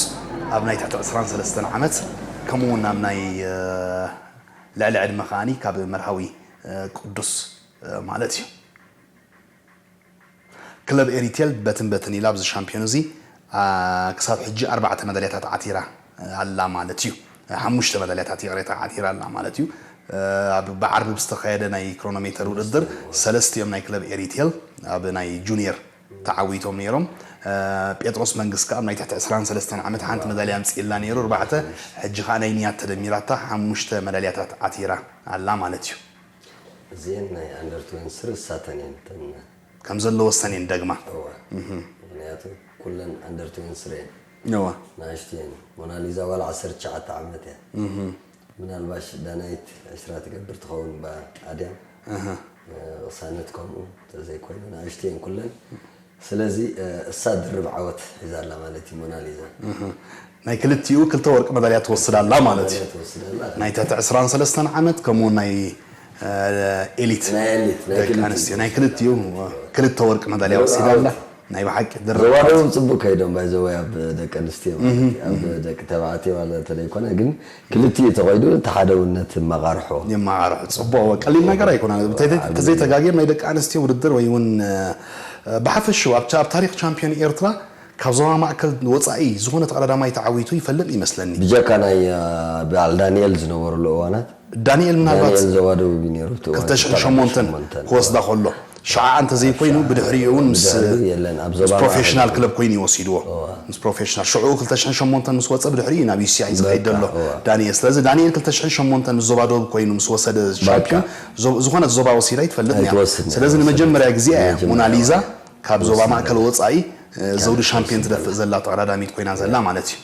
ኣብ ናይ ትሕቲ ዕስራን ሰለስተን ዓመት፣ ከምኡ እውን ኣብ ናይ፣ እ፣ ልዕሊ ዕድመ ከኣኒ ካብ መርሃዊ፣ እ፣ ቅዱስ፣ እ፣ ማለት እዩ። ክለብ ኤሪቴል በትን በትን ኢላ ኣብዚ ሻምፒዮን እዚ፣ አ፣ ክሳብ ሕጂ ኣርባዕተ መዳልያታት ዓቲራ ኣላ ማለት እዩ። ሓሙሽተ መዳልያታት፣ ይቕሬታ፣ ዓቲራ ኣላ ማለት እዩ። ኣብ፣ ብዓርቢ ብዝተኻየደ ናይ ክሮኖሜተር ውድድር ሰለስቲኦም ናይ ክለብ ኤሪቴል ኣብ ናይ ጁኒየር ተዓዊቶም ነይሮም። አ፣ ጴጥሮስ መንግስ ከኣ ኣብ ናይ ትሕቲ ዕስራን ሰለስተን ዓመት ሓንቲ መዳልያ ኣምጺእላ ነይሩ፣ ኣርባዕተ። ሕጂ ከኣ ናይ ንያት ተደሚራታ ሓሙሽተ መዳልያታት ዓቲራ ኣላ ማለት እዩ። እዚአን ናይ ኣንደር ትወንቲ ስሪ እሳተን እየን እተን ከም ዘለዎ ሰኔን ደግማ። እወ። እህ። ኩለን ኣንደር ትዌንቲ ስሪ እየን። ነዋ ንኣሽቱ እየን። ሞናሊዛ ዋላ ዓሰርተ ትሽዓተ ዓመት እያ። ምናልባሽ ዳናይት ዕስራ ትገብር ትኸውን ብኣድያም ቅሳነት ከምኡ ተዘይኮይኑ ንኣሽቱ እየን ኩለን። ስለዚ እሳ ድርብ ዓወት ሒዛ ኣላ ማለት እዩ ሞናሊዛ። ናይ ክልቲኡ ክልተ ወርቂ መዳልያ ትወስድ ኣላ ማለት እዩ። ትወስድ ኣላ። ናይ ትሕቲ ዕስራን ሰለስተን ዓመት ከምኡ ናይ ኤሊት ናይ ኤሊት ናይ ደቂ ክልቲኡ ኣንስትዮ ናይ ክልቲኡ ክልተ ወርቂ መዳልያ ወሲዳ ኣላ። ናይ ብሓቂ ድርብ ዘዋደቡ ጽቡቅ ከይዶም ባይዘወይ ኣብ ደቂ ኣንስትዮ ማለት እዩ። ኣብ ደቂ ተባዕትዮ ማለት ዘይኮነ ግን ክልቲኡ ተኸይዱ ተሓደውነት መቃርሖ የመዓርሑ ጽቡቅ ቀሊል ነገር ኣይኮነ። ተዘይተጋግዮም ናይ ደቂ ኣንስትዮ ውድድር ወይ እውን ብሓፈሽኡ ኣብ ኣብ ታሪክ ቻምፒዮን ኤርትራ ካብ ዞባ ማእከል ወፃኢ ዝኾነ ተቐዳዳማይ ተዓዊቱ ይፈልጥ ይመስለኒ። ብጀካ ናይ በዓል ዳንኤል ዝነበሩሉ እዋናት ዳንኤል ምናልባት ዳንኤል ዘዋደቡ ነይሩ ኣብቲ እዋን ክልተ ሽሕን ሸሞንተን ክወስዳ ከሎ ሽዓ እንተዘይኮይኑ ብድሕሪኡ እውን ምስ ድሕሪኡ የለን ኣብ ዞባ ፕሮፌሽናል ማእከል ክለብ ኮይኑ ይወሲድዎ ምስ ፕሮፌሽናል ሽዑ ክልተ ሽሕን ሸሞንተን ምስ ወፀ ብድሕሪኡ ናብ ዩ ሲ ኣይ ዝኸይድ ዘሎ እዋ። ዳንኤል ስለዚ ዳንኤል ክልተ ሽሕን ሸሞንተን ምስ ዞባ ደቡብ ኮይኑ ምስ ወሰደ ሻምፒዮን ዞ- ዝኾነት ዞባ ወሲዳ ይትፈልጥ እያ ኣይትወስድን ስለዚ እያ። ንመጀመርያ ግዜ እያ ንመጀመርያ ሞናሊዛ እያ። ካብ ዞባ ማእከል ወፃኢ እ፣ ዘውዲ ሻምፒዮን ትደፍእ ዘላ ተቐዳዳሚት ኮይና ዘላ ማለት እዩ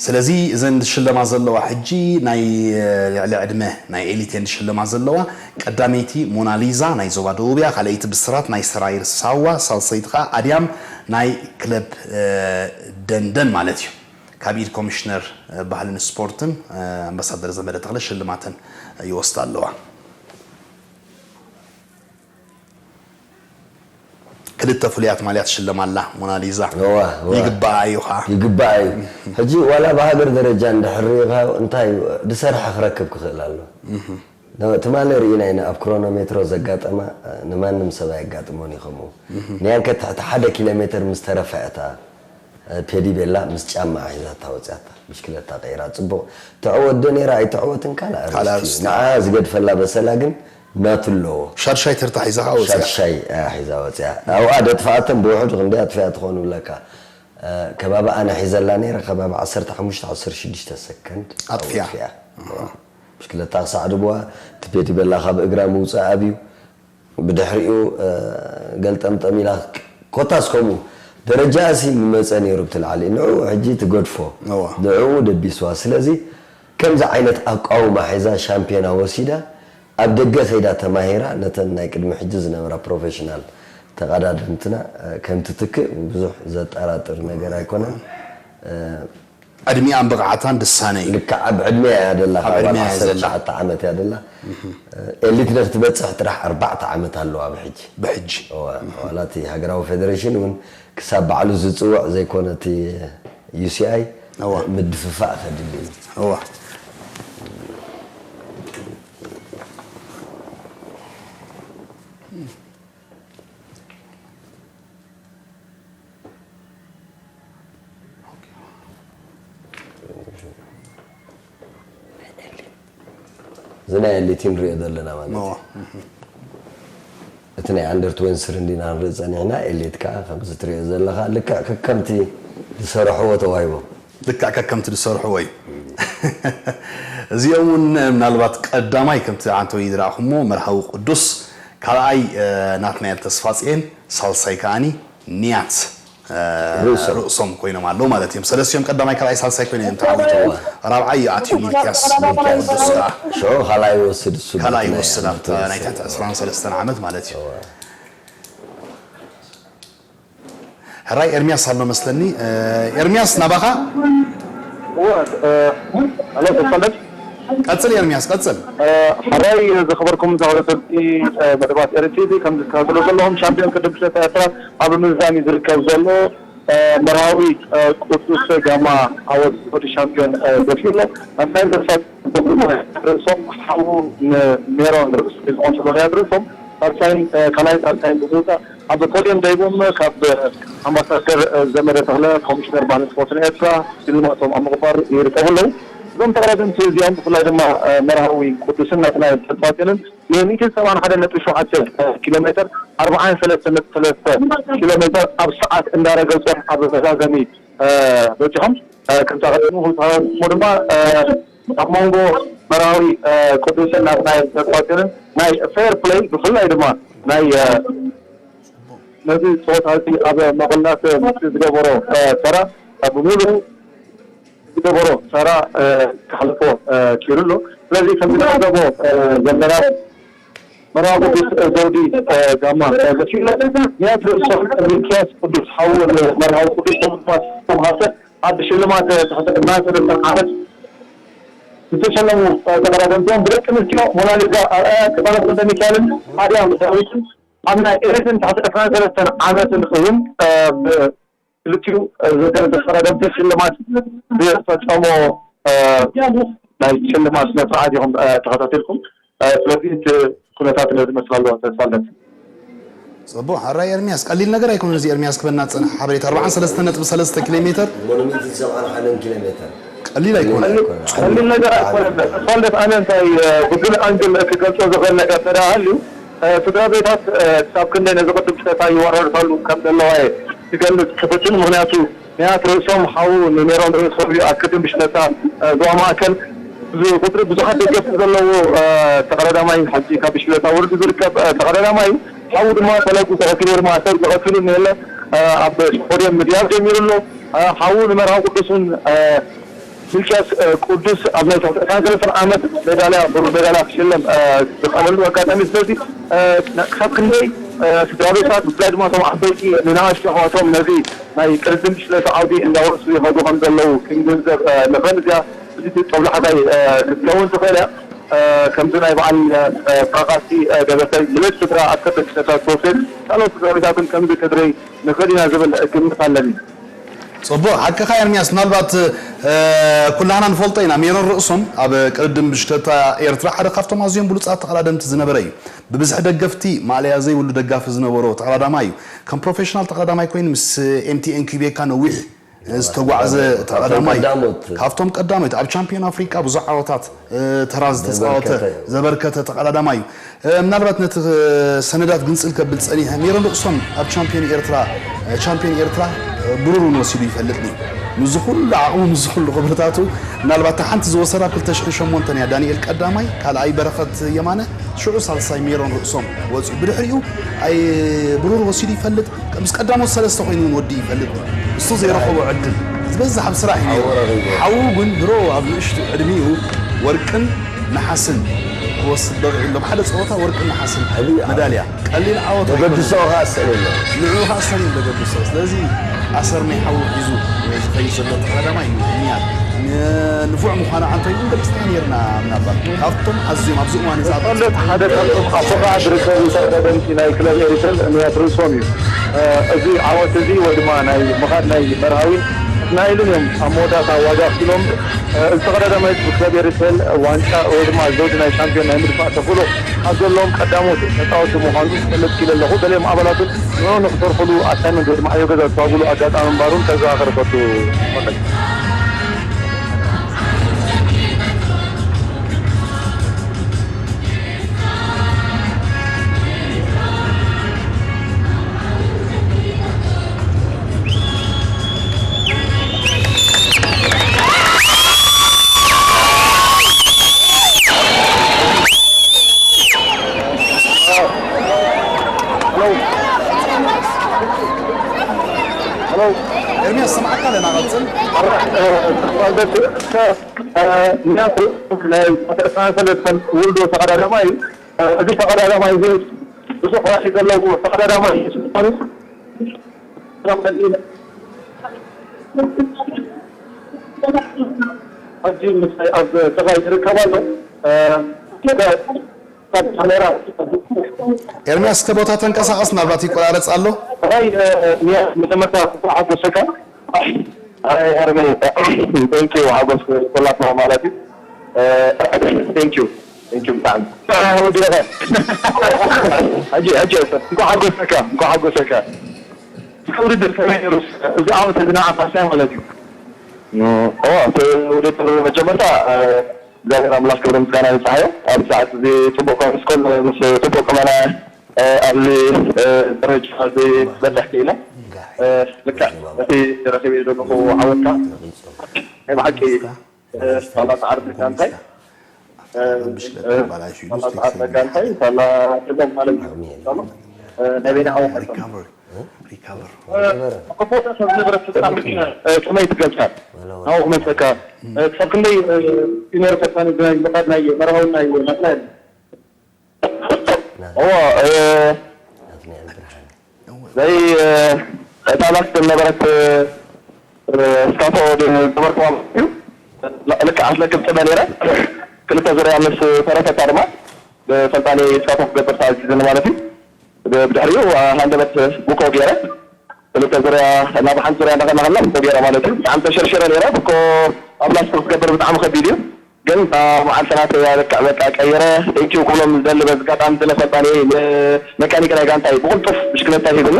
ስለዚ እዘን ዝሽለማ ዘለዋ ሕጂ ናይ ልዕሊ ዕድመ ናይ ኤሊት እየን ዝሽለማ ዘለዋ ቀዳመይቲ ሞናሊዛ ናይ ዞባ ደቡብ እያ ካልኣይቲ ብስራት ናይ ሰራይር ሳዋ ሳልሰይቲ ከዓ ኣድያም ናይ ክለብ ደንደን ማለት እዩ ካብ ኢድ ኮሚሽነር ባህልን ስፖርትን ኣምባሳደር ዘመደ ተኽለ ሽልማተን ይወስዳ ኣለዋ ክልተ ፍሉያት ማልያ ትሽለም ኣላ ሞናሊዛ እዋ፣ እዋ። ይግባኣ እዩ ኸዓ ይግባእ እዩ። ሕጂ ዋላ ብሃገር ደረጃ እንድሕር ሪኢኻ እንታይ ድሰርሐ ክረክብ ክኽእል ኣሎ። ትማሊ ርኢና ኢና ኣብ ክሮኖሜትሮ ዘጋጠማ ንማንም ሰብ ኣየጋጥሞን እዩ ከምኡ። ንያንከ ትሕቲ ሓደ ኪሎ ሜትር ምስ ተረፈ እታ ፔዲ ቤላ ምስ ጫማ ሒዛታ ወፂኣታ ብሽክለታ ቀይራ ፅቡቕ ትዕወት ዶ ነይራ ኣይትዕወትን ካልእ ኣርእስቲ እዩ። ንዓ ዝገድፈላ በሰላ ግን ናቱ ኣለዎ። ሻድሻይ ተርታ ሒዛ ከዓ ወፂኣ። ሻድሻይ እያ ሒዛ ወፂኣ። ኣብኣ ደጥፍኣተን ብውሕዱ ክንደይ ኣጥፊኣ ትኾን ይብለካ። ከባቢ ኣነ ሒዘላ ነይረ ከባቢ ዓሰርተ ሓሙሽተ ዓሰርተ ሽዱሽተ ሰከንድ ኣጥፊኣ። ኣጥፊኣ። ብሽክለታ ክሳዕ ድብዋ እቲ ፔዲ ቤላ ካብ እግራ ምውፃእ ኣብዩ ብድሕሪኡ ገልጠምጠም ኢላ ኮታስ ከምኡ ደረጃ እሲ ምመፀ ነይሩ ብትልዓሊ ንዕኡ ሕጂ ትገድፎ እዋ። ንዕኡ ደቢስዋ ስለዚ ከምዚ ዓይነት ኣቃውማ ሒዛ ሻምፒዮና ወሲዳ ኣብ ደገ ከይዳ ተማሂራ ነተን ናይ ቅድሚ ሕጂ ዝነበራ ፕሮፌሽናል ተቐዳደምትና ከምትትክእ ብዙሕ ዘጠራጥር ነገር ኣይኮነን ዕድሚኣን ብቕዓታን ድሳነ እዩ ልክዕ ኣብ ዕድመ እያ ደላ ኣብ ዕድመ እያ ዘላ ዓሰርተ ዓመት እያ ደላ ኤሊት ንክትበፅሕ ጥራሕ ኣርባዕተ ዓመት ኣለዋ ብሕጂ ብሕጂ እዋ፣ ዋላ እቲ ሃገራዊ ፌደሬሽን እውን ክሳብ ባዕሉ ዝፅውዕ ዘይኮነ እቲ ዩ ሲ ኣይ እዋ። ምድፍፋእ ከድሊ እዩ እዋ እዚ ናይ ኤሊት ንሪኦ ዘለና ማለት እዩ እቲ ናይ ኣንደር ትወንቲ ስሪ እንዲና ንርኢ ፀኒሕና ኤሊት ከዓ ከምዚ ትሪኦ ዘለካ ልክዕ ከከምቲ ዝሰርሕዎ ተዋሂቦም ልክዕ ከከምቲ ዝሰርሕዎ እዩ እዚኦም እውን ምናልባት ቀዳማይ ከምቲ ዓንተወይ ዝረኣኹሞ መርሃዊ ቅዱስ ካልኣይ ናትናኤል ተስፋፅኤን ሳልሳይ ከዓኒ ንያት ርእሶም ኮይኖም ኣለዉ ማለት እዮም ሰለስቲኦም ቀዳማይ ካልኣይ ሳልሳይ ኮይኖም እዮም ተዓዊቶም ራብዓይ እዩ ኣትዩ ሚልክያስ ቅዱስ ከዓ ሽዑ ካልኣይ ይወስድ እሱ ካልኣይ ይወስድ ኣብታ ናይ ትሕቲ ዕስራን ሰለስተን ዓመት ማለት እዩ ሕራይ ኤርሚያስ ኣሎ መስለኒ ኤርሚያስ ናባኻ ቀፅል ኤርሚያስ ቀፅል ሕራይ ዝኸበርኩም ተኸታተልቲ መደባት ኤርቲቪ ከም ዝከታተሎ ዘለኹም ሻምፒዮን ቅድም ክልተ ኤርትራ ኣብ ምዝዛም እዩ ዝርከብ ዘሎ መርሃዊ ቅዱስ ጋማ ዓወት ወዲ ሻምፒዮን ደፊኡ ኣሎ ናትናይ ተስፋ ርእሶም ሓዉ ሜሮን ርእሱ ዝቆንስሎ ሪያድ ርእሶም ሳልሳይን ካልኣይ ሳልሳይን ብምውፃእ ኣብ ፖዲየም ደይቦም ካብ ኣምባሳደር ዘመደ ተኽለ ኮሚሽነር ባህልን ስፖርትን ኤርትራ ሽልማቶም ኣብ ምቕባር ይርከቡ ኣለዉ እዞም ተቐዳደምቲ እዚኦም ብፍላይ ድማ መርሃዊ ቅዱስን ናትናኤል ተስፋጽዮንን ን ሚእትን ሰብዓን ሓደን ነጥቢ ሸውዓተ ኪሎ ሜትር ኣርብዓን ሰለስተን ነጥቢ ሰለስተ ኪሎ ሜትር ኣብ ሰዓት እንዳረገጾም ኣብ መዛዘሚ በጺሖም ከምታ ቀደሙ ህዝባዊ ድማ ኣብ መንጎ መርሃዊ ቅዱስን ናትናኤል ተስፋጽዮንን ናይ ፌር ፕለይ ብፍላይ ድማ ናይ ነዚ ፀወታ እዚ ኣብ መቐላት ምስ ዝገበሮ ተራ ብሙሉ ዝገበሮ ተራ ክሓልፎ ክኢሉ ኣሎ። ስለዚ ከም ንዕዘቦ ዘለና መርሃዊ ቅዱስ ዘውዲ ጋማ ዘሽለ ንያት ርእሶም ሚልኪያስ ቅዱስ ሓዉ መርሃዊ ቅዱስ ተምሃሰ ኣብ ሽልማት ትሕቲ ዕድመ ሰለስተ ዓመት ዝተሸለሙ ተቐዳደምቲ እዮም። ብደቂ ኣንስትዮ ሞናሊዛ ኣርኣያ፣ ክፋለ ወልደ ሚካኤልን ማርያም ዳዊትን ኣብ ናይ ኤሪትን ትሕቲ ዕስራን ሰለስተን ዓመትን እውን ብክልቲኡ ተቐዳደምቲ ሽልማት ዝፈጸሞ ናይ ሽልማት ስነ ስርዓት ኢኹም ተኸታቲልኩም። ስለዚ እቲ ኩነታት ነዚ መስል ኣለዎ ተስፋ ኣለኒ። ጽቡቕ ሕራይ ኤርሚያስ፣ ቀሊል ነገር ኣይኮነን እዚ ኤርሚያስ ክበና ዝጸንሐ ሓበሬታ። ኣርብዓን ሰለስተን ነጥቢ ሰለስተ ኪሎ ሜተር ሞኖሚት ሰብዓን ሓደን ኪሎ ሜተር ቀሊል ኣይኮነን። ቀሊል ነገር ኣይኮነን። ተስፋልደት ኣነ እንታይ ብጉል ኣንግል ክገልጾ ዝኽእል ነገር እንተ ደኣ ሃልዩ ስድራ ቤታት ክሳብ ክንደይ ነዚ ቅድም ሽተታ ይወራረሳሉ ከም ዘለዋ እየ ክገልጽ ክፍትን። ምኽንያቱ ንያት ርእሶም ሓዉ ንሜሮን ርእሶም እዩ ኣብ ቅድም ሽተታ ዞባ ማእከል ቁፅሪ ብዙሓት ደገፍቲ ዘለዎ ተቐዳዳማይ ሕጂ ካብ ብሽክለታ ውርዲ ዝርከብ ተቐዳዳማይ እዩ። ሓዉ ድማ ፈለጉ ተቐቲሉ ድማ ሰብ ተቐቲሉ የለ ኣብ ፖድየም ምድያብ ጀሚሩ ኣሎ። ሓዉ ንመርሃዊ ቅዱስ እውን ሚልክያስ ቅዱስ ኣብ ናይ ትሕቲ ዕስራን ሰለስተን ዓመት ሜዳልያ ብሩር ሜዳልያ ክሽለም ዝኽኣለሉ ኣጋጣሚ እዩ። ስለዚ ክሳብ ክንደይ ስድራ ቤታት ብፍላይ ድማ እቶም ዓበይቲ ንንኣሽቱ ኣሕዋቶም ነዚ ናይ ቅድድም ብሽክለታ ዓውዲ እንዳወረሱ ይኸዱ ከም ዘለዉ ክንግንዘብ ንኽእል። እዚኣ ሕጂ ጦብላሕታይ ክትከውን ትኽእል እያ። ከምዚ ናይ በዓል ፋቃሲ ደበሳይ ብለት ስድራ ኣብ ከበድ ሽተታት ተወስድ ካልኦት ስድራ ቤታትን ከምዚ ከድረይ ንኽእል ኢና ዝብል ግምት ኣለኒ። ጽቡቕ ሓቅኻ ኤርሚያስ፣ ምናልባት ኩላህና ንፈልጦ ኢና። ሜሮን ርእሶም ኣብ ቅድድም ብሽክለታ ኤርትራ ሓደ ካብቶም ኣዝዮም ብሉጻት ተቐዳደምቲ ዝነበረ እዩ። ብብዝሒ ደገፍቲ ማእለያ ዘይብሉ ደጋፊ ዝነበሮ ተቐዳዳማይ እዩ። ከም ፕሮፌሽናል ተቐዳዳማይ ኮይኑ ምስ ኤምቲኤን ኪቤካ ነዊሕ ዝተጓዕዘ ተቐዳዳማይ እዩ። ካብቶም ቀዳሞት ኣብ ቻምፒዮን ኣፍሪቃ ብዙሕ ዓወታት ተራ ዝተፃወተ ዘበርከተ ተቐዳዳማይ እዩ። ምናልባት ነቲ ሰነዳት ግንፅል ከብል ፀኒሐ ሜሮን ርእሶም ኣብ ቻምፒዮን ኤርትራ ቻምፒዮን ኤርትራ ብሩር እውን ወሲዱ ይፈልጥ ድዩ? ምስዚ ኩሉ ዓቕሙ ምስዚ ኩሉ ክብርታቱ ምናልባት እታ ሓንቲ ዝወሰዳ ኣብ ክልተ ሽሕን ሸሞንተን እያ። ዳንኤል ቀዳማይ፣ ካልኣይ በረኸት የማነ፣ ሽዑ ሳልሳይ ሜሮን ርእሶም ወፂኡ። ብድሕሪኡ ኣይ ብሩር ወሲዱ ይፈልጥ። ምስ ቀዳሞት ሰለስተ ኮይኑ እውን ወዲ ይፈልጥ። እሱ ዘይረኸቦ ዕድል ዝበዝሕ ኣብ ስራሕ እዩ ነይሩ። ሓዉ ግን ድሮ ኣብ ንእሽቱ ዕድሚኡ ወርቅን ነሓስን ክወስድ በቂዑ ኣሎ። ሓደ ፀወታ ወርቅን ነሓስን መዳልያ ቀሊል ዓወት ዘገድሶ ከዓ ሰለሎ ንዕኡ ከዓ ሰሊም ዘገድሶ። ስለዚ ኣሰር ናይ ሓዉ ሒዙ ዝኸይድ ዘሎ ተቐዳማይ እዩ። ንፉዕ ምዃኑ ዓንቶ ይንገልጽና ነርና ምናልባት ካብቶም ኣዝዮም ኣብዚ እዋን እዚ ኣብ ጸሎት ሓደ ካብቶም ኣብ ፎቃዕ ዝርከቡ ተቐዳደምቲ ናይ ክለብ ኤሪተል ንያት ርእሶም እዩ። እዚ ዓወት እዚ ወይ ድማ ናይ ምኻድ ናይ መርሃዊ ናይልን እዮም ኣብ መወዳእታ ዋጋ ኣኽፊሎም። እዚ ተቐዳዳማይ ብክለብ ኤሪተል ዋንጫ ወይ ድማ ዘውዲ ናይ ሻምፒዮን ናይ ምድፋእ ተኽእሎ ኣብ ዘለዎም ቀዳሞት ተጻወቲ ምዃኑ ክፈልጥ ክኢለ ኣለኹ። ገሊኦም ኣባላቱ ንዕኡ ንኽሰርሕሉ ኣሳይመንት ወይ ድማ ዕዮ ገዛ ዝተዋህብሉ ኣጋጣሚ ምንባሩን ከዘኻኽር እፈቱ። ኤርሚያስ ሰማዕካ ኣለና ቀጽል። ናይ ሰለስተን ውልዶ ተቐዳዳማይ እዚ ተቐዳዳማይ እዚ ብዙሕ ራእይ ዘለዎ ተቐዳዳማይ ሕጂ ምሳይ ኣብ ጥቓይ ይርከብ ኣሎ። ኤርሚያስ እስከ ቦታ ተንቀሳቐስ ምናልባት ይቆራረጽ ኣሎ። ጥራይ ንያ መጀመርታ ክፉዕ ሓጎሰካ። ኣይ ኣርሜ ቴንኪዩ ሓጎስ ኩላትና ማለት እዩ። ቴንኪዩ ቴንኪዩ ብጣዕሚ ወዲ ረኸ ሕጂ ሕጂ እንኳ ሓጎሰካ እንኳ ሓጎሰካ። እስከ ውድድር ከመይ ነይሩ? እዚ ዓመት እዚ ንዓኻ እንታይ ማለት እዩ? እቲ ውድድር መጀመርታ እግዚኣብሔር ኣምላኽ ክብሪ ምስጋና ይብፅሓዮ። ኣብዚ ሰዓት እዚ ፅቡቕ ኮይኑ ስኮል ምስ ፅቡቕ ቁመና ኣብዚ ደረጃ እዚ በፅሕ ክኢለ። ልክዕ እቲ ረኺበዮ ዘለኹ ዓወትካ ናይ ብሓቂ ሳላ ፃዕሪ ተጋንታይ ሳላ ፃዕሪ ተጋንታይ ሳላ ጥበብ ማለት እዩ። እ፣ ናይ በይንኻ ወቐሶም። ሪካቨር። ሪካቨር። እ፣ ከቦታ ሰብ ዝነበረ ስልጣን፣ እ፣ ከመይ ትገልጻ? ናብኡ ክመልሰካ። እ፣ ክሳብ ክንደይ፣ እ፣ እዩ ነይሩ ፈታኒ ናይ ምኻድ ናይ መርሃዊ ናይ ናትናኤል? እዎ፣ እ፣ ናይ፣ እ፣ እታ ናስ ዝነበረት፣ እ፣ እ፣ ስካፎ ዝገበርኩዋ ማለት እዩ። ል-፣ ልክዕ ኣስለክብ ጽበ ነይረ። ክልተ ዙርያ ምስ ተረፈታ ድማ ብሰልጣኒ ስካፎ ክገብር ተኣዚዝኒ ማለት እዩ። ብ-፣ ብድሕሪኡ፣ እ፣ ሃንደበት ቡኮ ገይረ። ክልተ ዙርያ፣ ናብ ሓንቲ ዙርያ እንዳኸና ከላ ቡኮ ገይረ ማለት እዩ። ብጣዕሚ ተሸርሽረ ነይረ። ቡኮ ኣብ ላስቲክ ክገብር ብጣዕሚ ከቢድ እዩ። ግን፣ እ፣ መዓልቲ ናተይ ልክዕ በቃ ቀይረ። ቴንኪው ክብሎም ዝደሊ በዚ ኣጋጣሚ ስለ ሰልጣኒ፣ ንመካኒክ ናይ ጋንታይ ብቕልጡፍ ብሽክለታ ሂብኒ።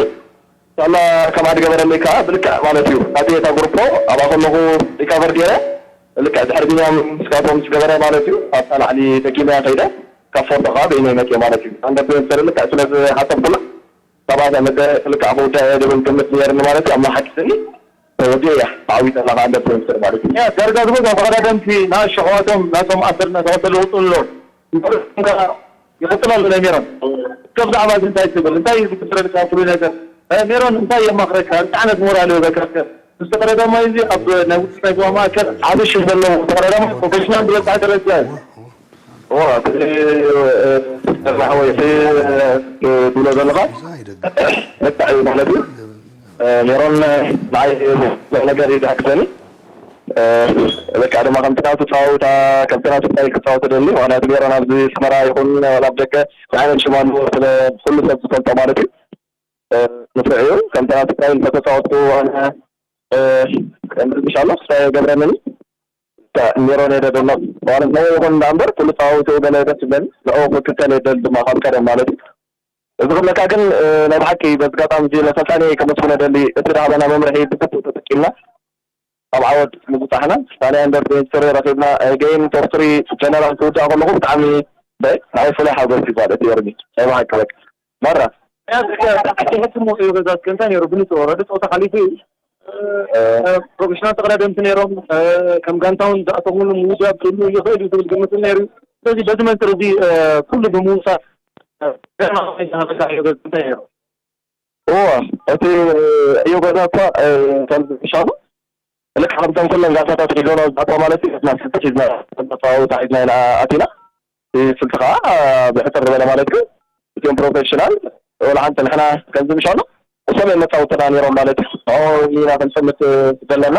ሳላ ከምኣ ዝገበረለይ ከዓ ብልክዕ ማለት እዩ። ናተይ እታ ግሩፖ ኣብኣ ከለኹ ሪካቨር ገይረ። ልክዕ ድሕሪ ቢንያም ስካፎ ምስ ገበረ ማለት እዩ። ኣብታ ላዕሊ ደጊመ ከይደ። ካብ ፎርዶ ከዓ በይነይ መፅየ ማለት እዩ። ኣንደር ፕሬንሰር ልክዕ ስለ ዝሓሰብኩላ፣ ካብኣ መደ ልክዕ ክውዳእ እየ ዝብል ግምት ነይርኒ ማለት እዩ። ኣምላኽ ሓጊዝኒ። ተወዲአ እያ ተዓዊተ ኣለኻ ኣንደር ፕሬንሰር ማለት እዩ። ያ፣ ዳርጋ ዝበዝሑ ተቐዳደምቲ ንኣሽቱ ኣሕዋቶም ናቶም ዓሰርተ እናተኸተሉ ይቕፅሉ ኣለዉ። እምበር ከኣ ይቕፅል ኣሎ ናይ ሜሮን። እስከ ብዛዕባ እዚ እንታይ ትብል? እንታይ እዩ ዝግብረልካ ፍሉይ ነገር? እ፣ ሜሮን እንታይ የማኽረካ? እንታይ ዓይነት ሞራል ይህበካ? እስከ ምስ ተቐዳዳማይ እዚ ኣብ ናይ ውድድር ናይ ዞባ ማእከል ዓቢ ሽም ዘለዎ ተቐዳዳማይ ፕሮፌሽናል ዝበጽሐ ደረጃ እዩ። እዎ፣ እቲ፣ እ፣ ማሕወይ፣ እቲ፣ እ፣ ትብሎ ዘለኻ ልክዕ እዩ ማለት እዩ። እ፣ ሜሮን ንዓይ ብዙሕ ነገር እዩ ዝሕግዘኒ። እ፣ በቃ ድማ ከምቲ ናቱ ጸዋውታ፣ ከምቲ ናቱ ስታይል ክጻወት እደሊ። ምኽንያቱ ሜሮን ኣብዚ ኣስመራ ይኹን ዋላ ኣብ ደገ እንታይ ዓይነት ሽም ኣለዎ ስለ ኩሉ ሰብ ዝፈልጦ ማለት እዩ። እ፣ ንፉዕ እዩ። ከምቲ ናቱ ስታይል እንተተጻወትኩ ኣነ፣ እ፣ ከምዚ ምሻሎ ክስታይ ይገብረኒ። ሜሮን እየ ደደሎ። ማለት ነዊሕ ይኹን እንዳ እምበር ኩሉ ጸዋውትኡ ገለ ደስ ይብለኒ። ንዕኡ ክክተል እየ ደሊ ድማ ካብ ቀደም ማለት እዩ። እዚ ክብለካ ግን፣ እ፣ ናይ ብሓቂ በዚ ኣጋጣሚ እዚ ነሰልጣኒ ከመስግኖ ደሊ። እቲ ዝሃበና መምርሒ ብግቡእ ተጠቂምና ኣብ ዓወት ምብጻሕና። ካልኣይ ኣንደር ትዌንቲ ስሪ ረኺብና፣ እ፣ ገይም ቶፕ ስሪ ጀነራል ክውዳእ ከለኹ ብጣዕሚ በይ፣ ንዓይ ፍሉይ ሓጎስ እዩ ማለት እዩ። ዮርሚ፣ ናይ ብሓቂ በቃ። መራ። ሕጂ ሕክሞ እዩ ገዛት ከንታ ነይሩ ብንጹር ወረዲ ጸወታ ሓሊፉ እዩ። እ፣ እ፣ ፕሮፌሽናል ተቐዳደምቲ ነይሮም፣ እ፣ ከም ጋንታ እውን ዝኣተኹሉ ምውዳብ ክህሉ ይኽእል እዩ ዝብል ግምት እውን ነይሩ እዩ። ስለዚ በዚ መንጽር እዚ፣ እ፣ ኩሉ ብምውሳድ፣ እ፣ ደህና ሁኔታ ተረጋጊዑ ገጽ እንታይ ነይሩ? እዎ፣ እቲ፣ እ፣ ዕዮ ገዛ እኳ፣ እ፣ ከም ዝሻሉ ልክዕ ከምቶም ኩለን ጋንታታት ሒዞና ዝኣትዋ ማለት እዩ። ናትና ስልቲ ሒዝና ተጻዋውታ ሒዝና ኢና ኣቲና። እቲ ስልቲ ከዓ ብሕጽር ዝበለ ማለት እዩ። እቲኦም ፕሮፌሽናል ወላ ሓንቲ ንሕና ከምዚ ምሻሉ እሶም እዮም መጻወትና ነይሮም ማለት እዩ። ንዕኡ ኢና ክንጥምት ዘለና።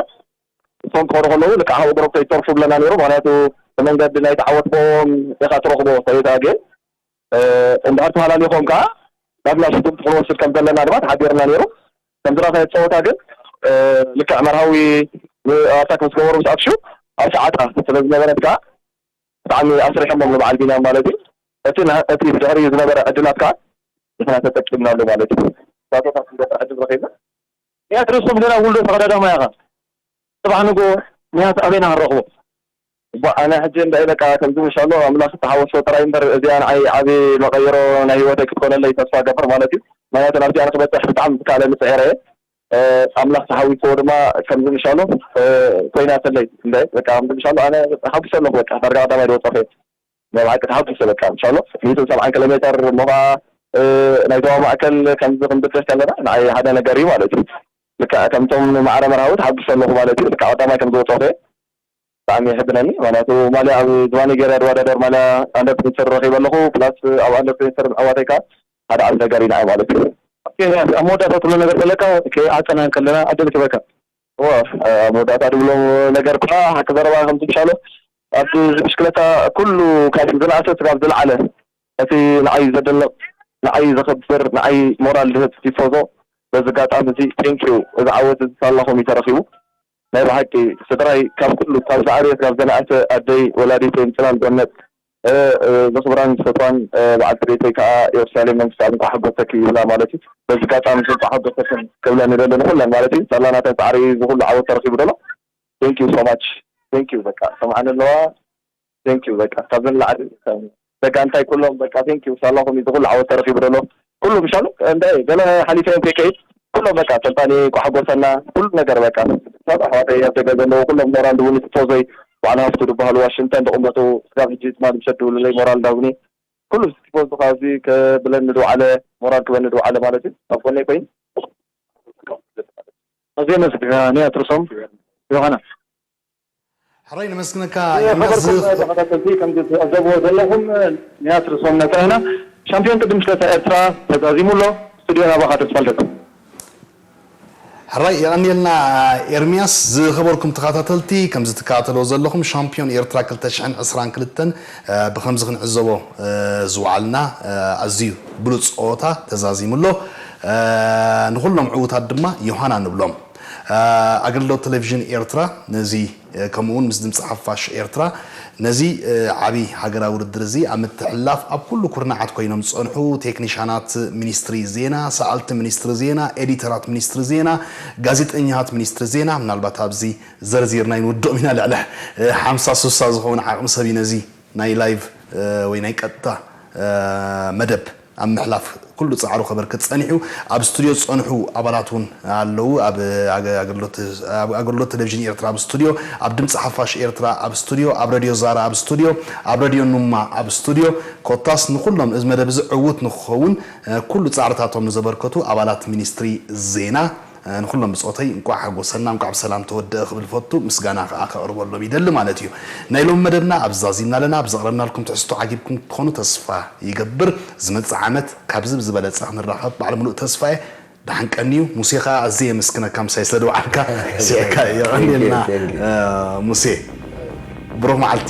እሶም ክኾኑ ከለዉ ልክዕ ሃው ግሮፕ ይተርፉ ብለና ነይሩ። ምኽንያቱ ብመንገዲ ናይ ተዓወትቦም ኢኻ ትረኽቦ ሰበይታ ግን፣ እ፣ እንድሕር ተሃላሊኾም ከዓ ናብ ላሽቱም ክንወስድ ከም ዘለና ድማ ተሓቢርና ነይሩ። ከምዚ ረኸ ጸወታ ግን፣ እ፣ ልክዕ መርሃዊ ኣታክ ምስ ገበሩ ምስ ኣፍሹ ኣብ ሰዓታ ስለ ዝነበረት ከዓ ብጣዕሚ ኣስሪሖሞም ንበዓል ቢንያም ማለት እዩ። እቲ ና-፣ እቲ ብድሕሪኡ ዝነበረ ዕድላት ከዓ ንሕና ተጠቂምናሉ ማለት እዩ። ሳቶታት ዝገጥር ዕድል ረኺብና። ንያት ርእሶም ገና ውልዶ ተቐዳዳማይ ኢኻ። ጽባሕ ንግሆ ንያት ኣበይና ክንረኽቦ? እባ ኣነ ሕጂ እንዳ ኢለካ ከምዚ ምሻሎ ኣምላኽ ተሓወሶ ጥራይ እምበር እዚኣ ንዓይ ዓቢ መቐይሮ ናይ ህይወተይ ክትኮነለይ ተስፋ ገብር ማለት እዩ። ምኽንያቱ ናብዚኣ ንክበጽሕ ብጣዕሚ ዝከኣለኒ ጽዒረ እየ። እ፣ ኣምላኽ ተሓዊስዎ ድማ ከምዚ ምሻሎ፣ እ፣ ኮይናትለይ። እንደ በቃ ከምዚ ምሻሎ ኣነ ሓጒሰ ኣለኹ። በቃ ዳርጋ ቀዳማይ ዝወጸኹ እየ። ናይ ብሓቂ ተሓጒሰ በቃ ምሻሎ። ሚእትን ሰብዓን ኪሎ ሜተር እሞ ኸዓ፣ እ፣ ናይ ዞባ ማእከል ከምዚ ክንብድህ ከለና ንዓይ ሓደ ነገር እዩ ማለት እዩ። ልክዕ ከምቶም ማዕረ መርሃዊ ተሓጒሰ ኣለኹ ማለት እዩ። ልክዕ ቀዳማይ ከም ዝወጸኹ እየ። ብጣዕሚ የሕብነኒ። ምኽንያቱ ማልያ ኣብ ዝባኒ ገይረ ዝወዳደር ማልያ ኣንደር ትዌንቲ ረኺበ ኣለኹ። ፕላስ ኣብ ኣንደር ትዌንቲ ምዕዋተይ ከኣ ሓደ ዓቢ ነገር እዩ ንዓይ ማለት እዩ። ኦኬ፣ ኣብ መወዳእታ ትብሎ ነገር ዘለካ? ኦኬ፣ ዓጸና ከለና ዕድል ክበካ። እወ፣ ኣብ መወዳእታ ዝብሎ ነገር እኳ ሓቂ ዘረባ ከምዚ ምሻሎ ኣብቲ ብሽክለታ ኩሉ ካብ ዝነኣሰ ስጋብ ዝለዓለ እቲ ንዓይ ዘደንቕ፣ ንዓይ ዘኽብር፣ ንዓይ ሞራል ዝህብ ቲፎዞ በዚ ኣጋጣሚ እዚ ቴንኪዩ። እዚ ዓወት እዚ ሳላኹም እዩ ተረኺቡ። ናይ ብሓቂ ስድራይ ካብ ኩሉ፣ ካብ ዝዓበየ ስጋብ ዝነኣሰ፣ ኣደይ ወላዲተይ ምጽላል ጎነት፣ እ፣ እ፣ ዘኽብራን ዝፈትዋን፣ እ፣ በዓልቲ ቤተይ ከኣ ኢየሩሳሌም መንግስተኣብ እንኳዕ ሓጎሰኪ ይብላ ማለት እዩ። በዚ ኣጋጣሚ እዚ እንኳዕ ሓጎሰክን ክብለን ይደሊ ንኹለን ማለት እዩ። ሳላ ናተን ጻዕሪ እዚ ኩሉ ዓወት ተረኺቡ ደሎ። Thank you so much። Thank you በቃ ሰምዓኒ ኣለዋ። Thank you በቃ ካብዚ ንላዕሊ በቃ እንታይ ኩሎም በቃ thank you ሳላኹም እዚ ኩሉ ዓወት ተረኺቡ ደሎ። ኩሉ ምሻሉ እንታይ ገለ ሓሊፈ እዮም ከይከይድ ኩሎም በቃ ሰልጣኒ ቋሕጎሰና ኩሉ ነገር በቃ ሰብ ኣሕዋተይ ኣብ ደገ ዘለዉ ኩሎም ሞራል ድቡኒ ቲፎዞይ ባዕሉ ሃፍቱ ዝበሃሉ ዋሽንግተን ዝቕመጡ ስጋብ ሕጂ ትማሊ ምሸት ድውልለይ ሞራል እንዳሁኒ ኩሉ ስቲፎ እዚ ከብለኒ ድውዓለ፣ ሞራል ክበኒ ድውዓለ ማለት እዩ። ኣብ ጎነይ ኮይኑ። ኣዝየ መስግና ንያትርሶም ዮሃና። ሕራይ ነመስግነካ። ኸበርኩም ተኸታተልቲ፣ ከምዚ ትዕዘብዎ ዘለኹም ንያትርሶም ነፃ ኢና። ሻምፒዮን ቅድም ሽለታ ኤርትራ ተዛዚሙ ኣሎ። ስቱድዮ ናባኻ ተስፋልደት። ሕራይ የቐንየልና ኤርሚያስ። ዝኸበርኩም ተኸታተልቲ፣ ከምዚ ትከታተልዎ ዘለኹም ሻምፒዮን ኤርትራ ክልተ ሽሕን ዕስራን ክልተን ብኸምዚ ክንዕዘቦ ዝወዓልና ኣዝዩ ብሉፅ ፀወታ ተዛዚሙ ኣሎ። ንኹሎም ዕዉታት ድማ ዮሃና ንብሎም። ኣገልግሎት ቴሌቪዥን ኤርትራ ነዚ ከምኡውን ምስ ድምፂ ሓፋሽ ኤርትራ ነዚ ዓብዪ ሃገራዊ ውድድር እዚ ኣብ ምትሕልላፍ ኣብ ኩሉ ኩርናዓት ኮይኖም ዝፀንሑ ቴክኒሻናት ሚኒስትሪ ዜና፣ ሰኣልቲ ሚኒስትሪ ዜና፣ ኤዲተራት ሚኒስትሪ ዜና፣ ጋዜጠኛታት ሚኒስትሪ ዜና፣ ምናልባት ኣብዚ ዘርዚርና ኣይንውድኦም ኢና። ልዕሊ ሓምሳ ስሳ ዝኸውን ዓቕሚ ሰብ እዩ ነዚ ናይ ላይቭ ወይ ናይ ቀጥታ መደብ ኣብ ምሕላፍ ኩሉ ፃዕሩ ከበርክት ፀኒሑ። ኣብ ስቱድዮ ዝፀንሑ ኣባላት እውን ኣለዉ። ኣብ ኣገ- ኣገልግሎት ኣብ ኣገልግሎት ቴሌቪዥን ኤርትራ ኣብ ስቱድዮ፣ ኣብ ድምፂ ሓፋሽ ኤርትራ ኣብ ስቱድዮ፣ ኣብ ረድዮ ዛራ ኣብ ስቱድዮ፣ ኣብ ረድዮ ኑማ ኣብ ስቱድዮ። ኮታስ ንኩሎም እዚ መደብ እዚ ዕዉት ንክኸውን ኩሉ ፃዕርታቶም ንዘበርከቱ ኣባላት ሚኒስትሪ ዜና ንኹሎም ብፆተይ እንቋዕ ሓጎሰና፣ እንቋዕ ብሰላም ተወደአ ክብል ፈቱ፣ ምስጋና ከዓ ከቕርበሎም ይደሊ ማለት እዩ። ናይ ሎሚ መደብና ኣብዚ ዛዚምና ኣለና። ኣብ ዘቕረብናልኩም ትሕዝቶ ዓጊብኩም ክትኾኑ ተስፋ ይገብር። ዝመፅእ ዓመት ካብዚ ብዝበለፀ ክንራኸብ ባዕሊ ሙሉእ ተስፋ እየ። ደሓን ቀንዩ። ሙሴ ከዓ ኣዝየ የመስግነካ ምሳይ ስለ ደውዓልካ። ስዕካ የቐንየልና ሙሴ። ብሩኽ መዓልቲ።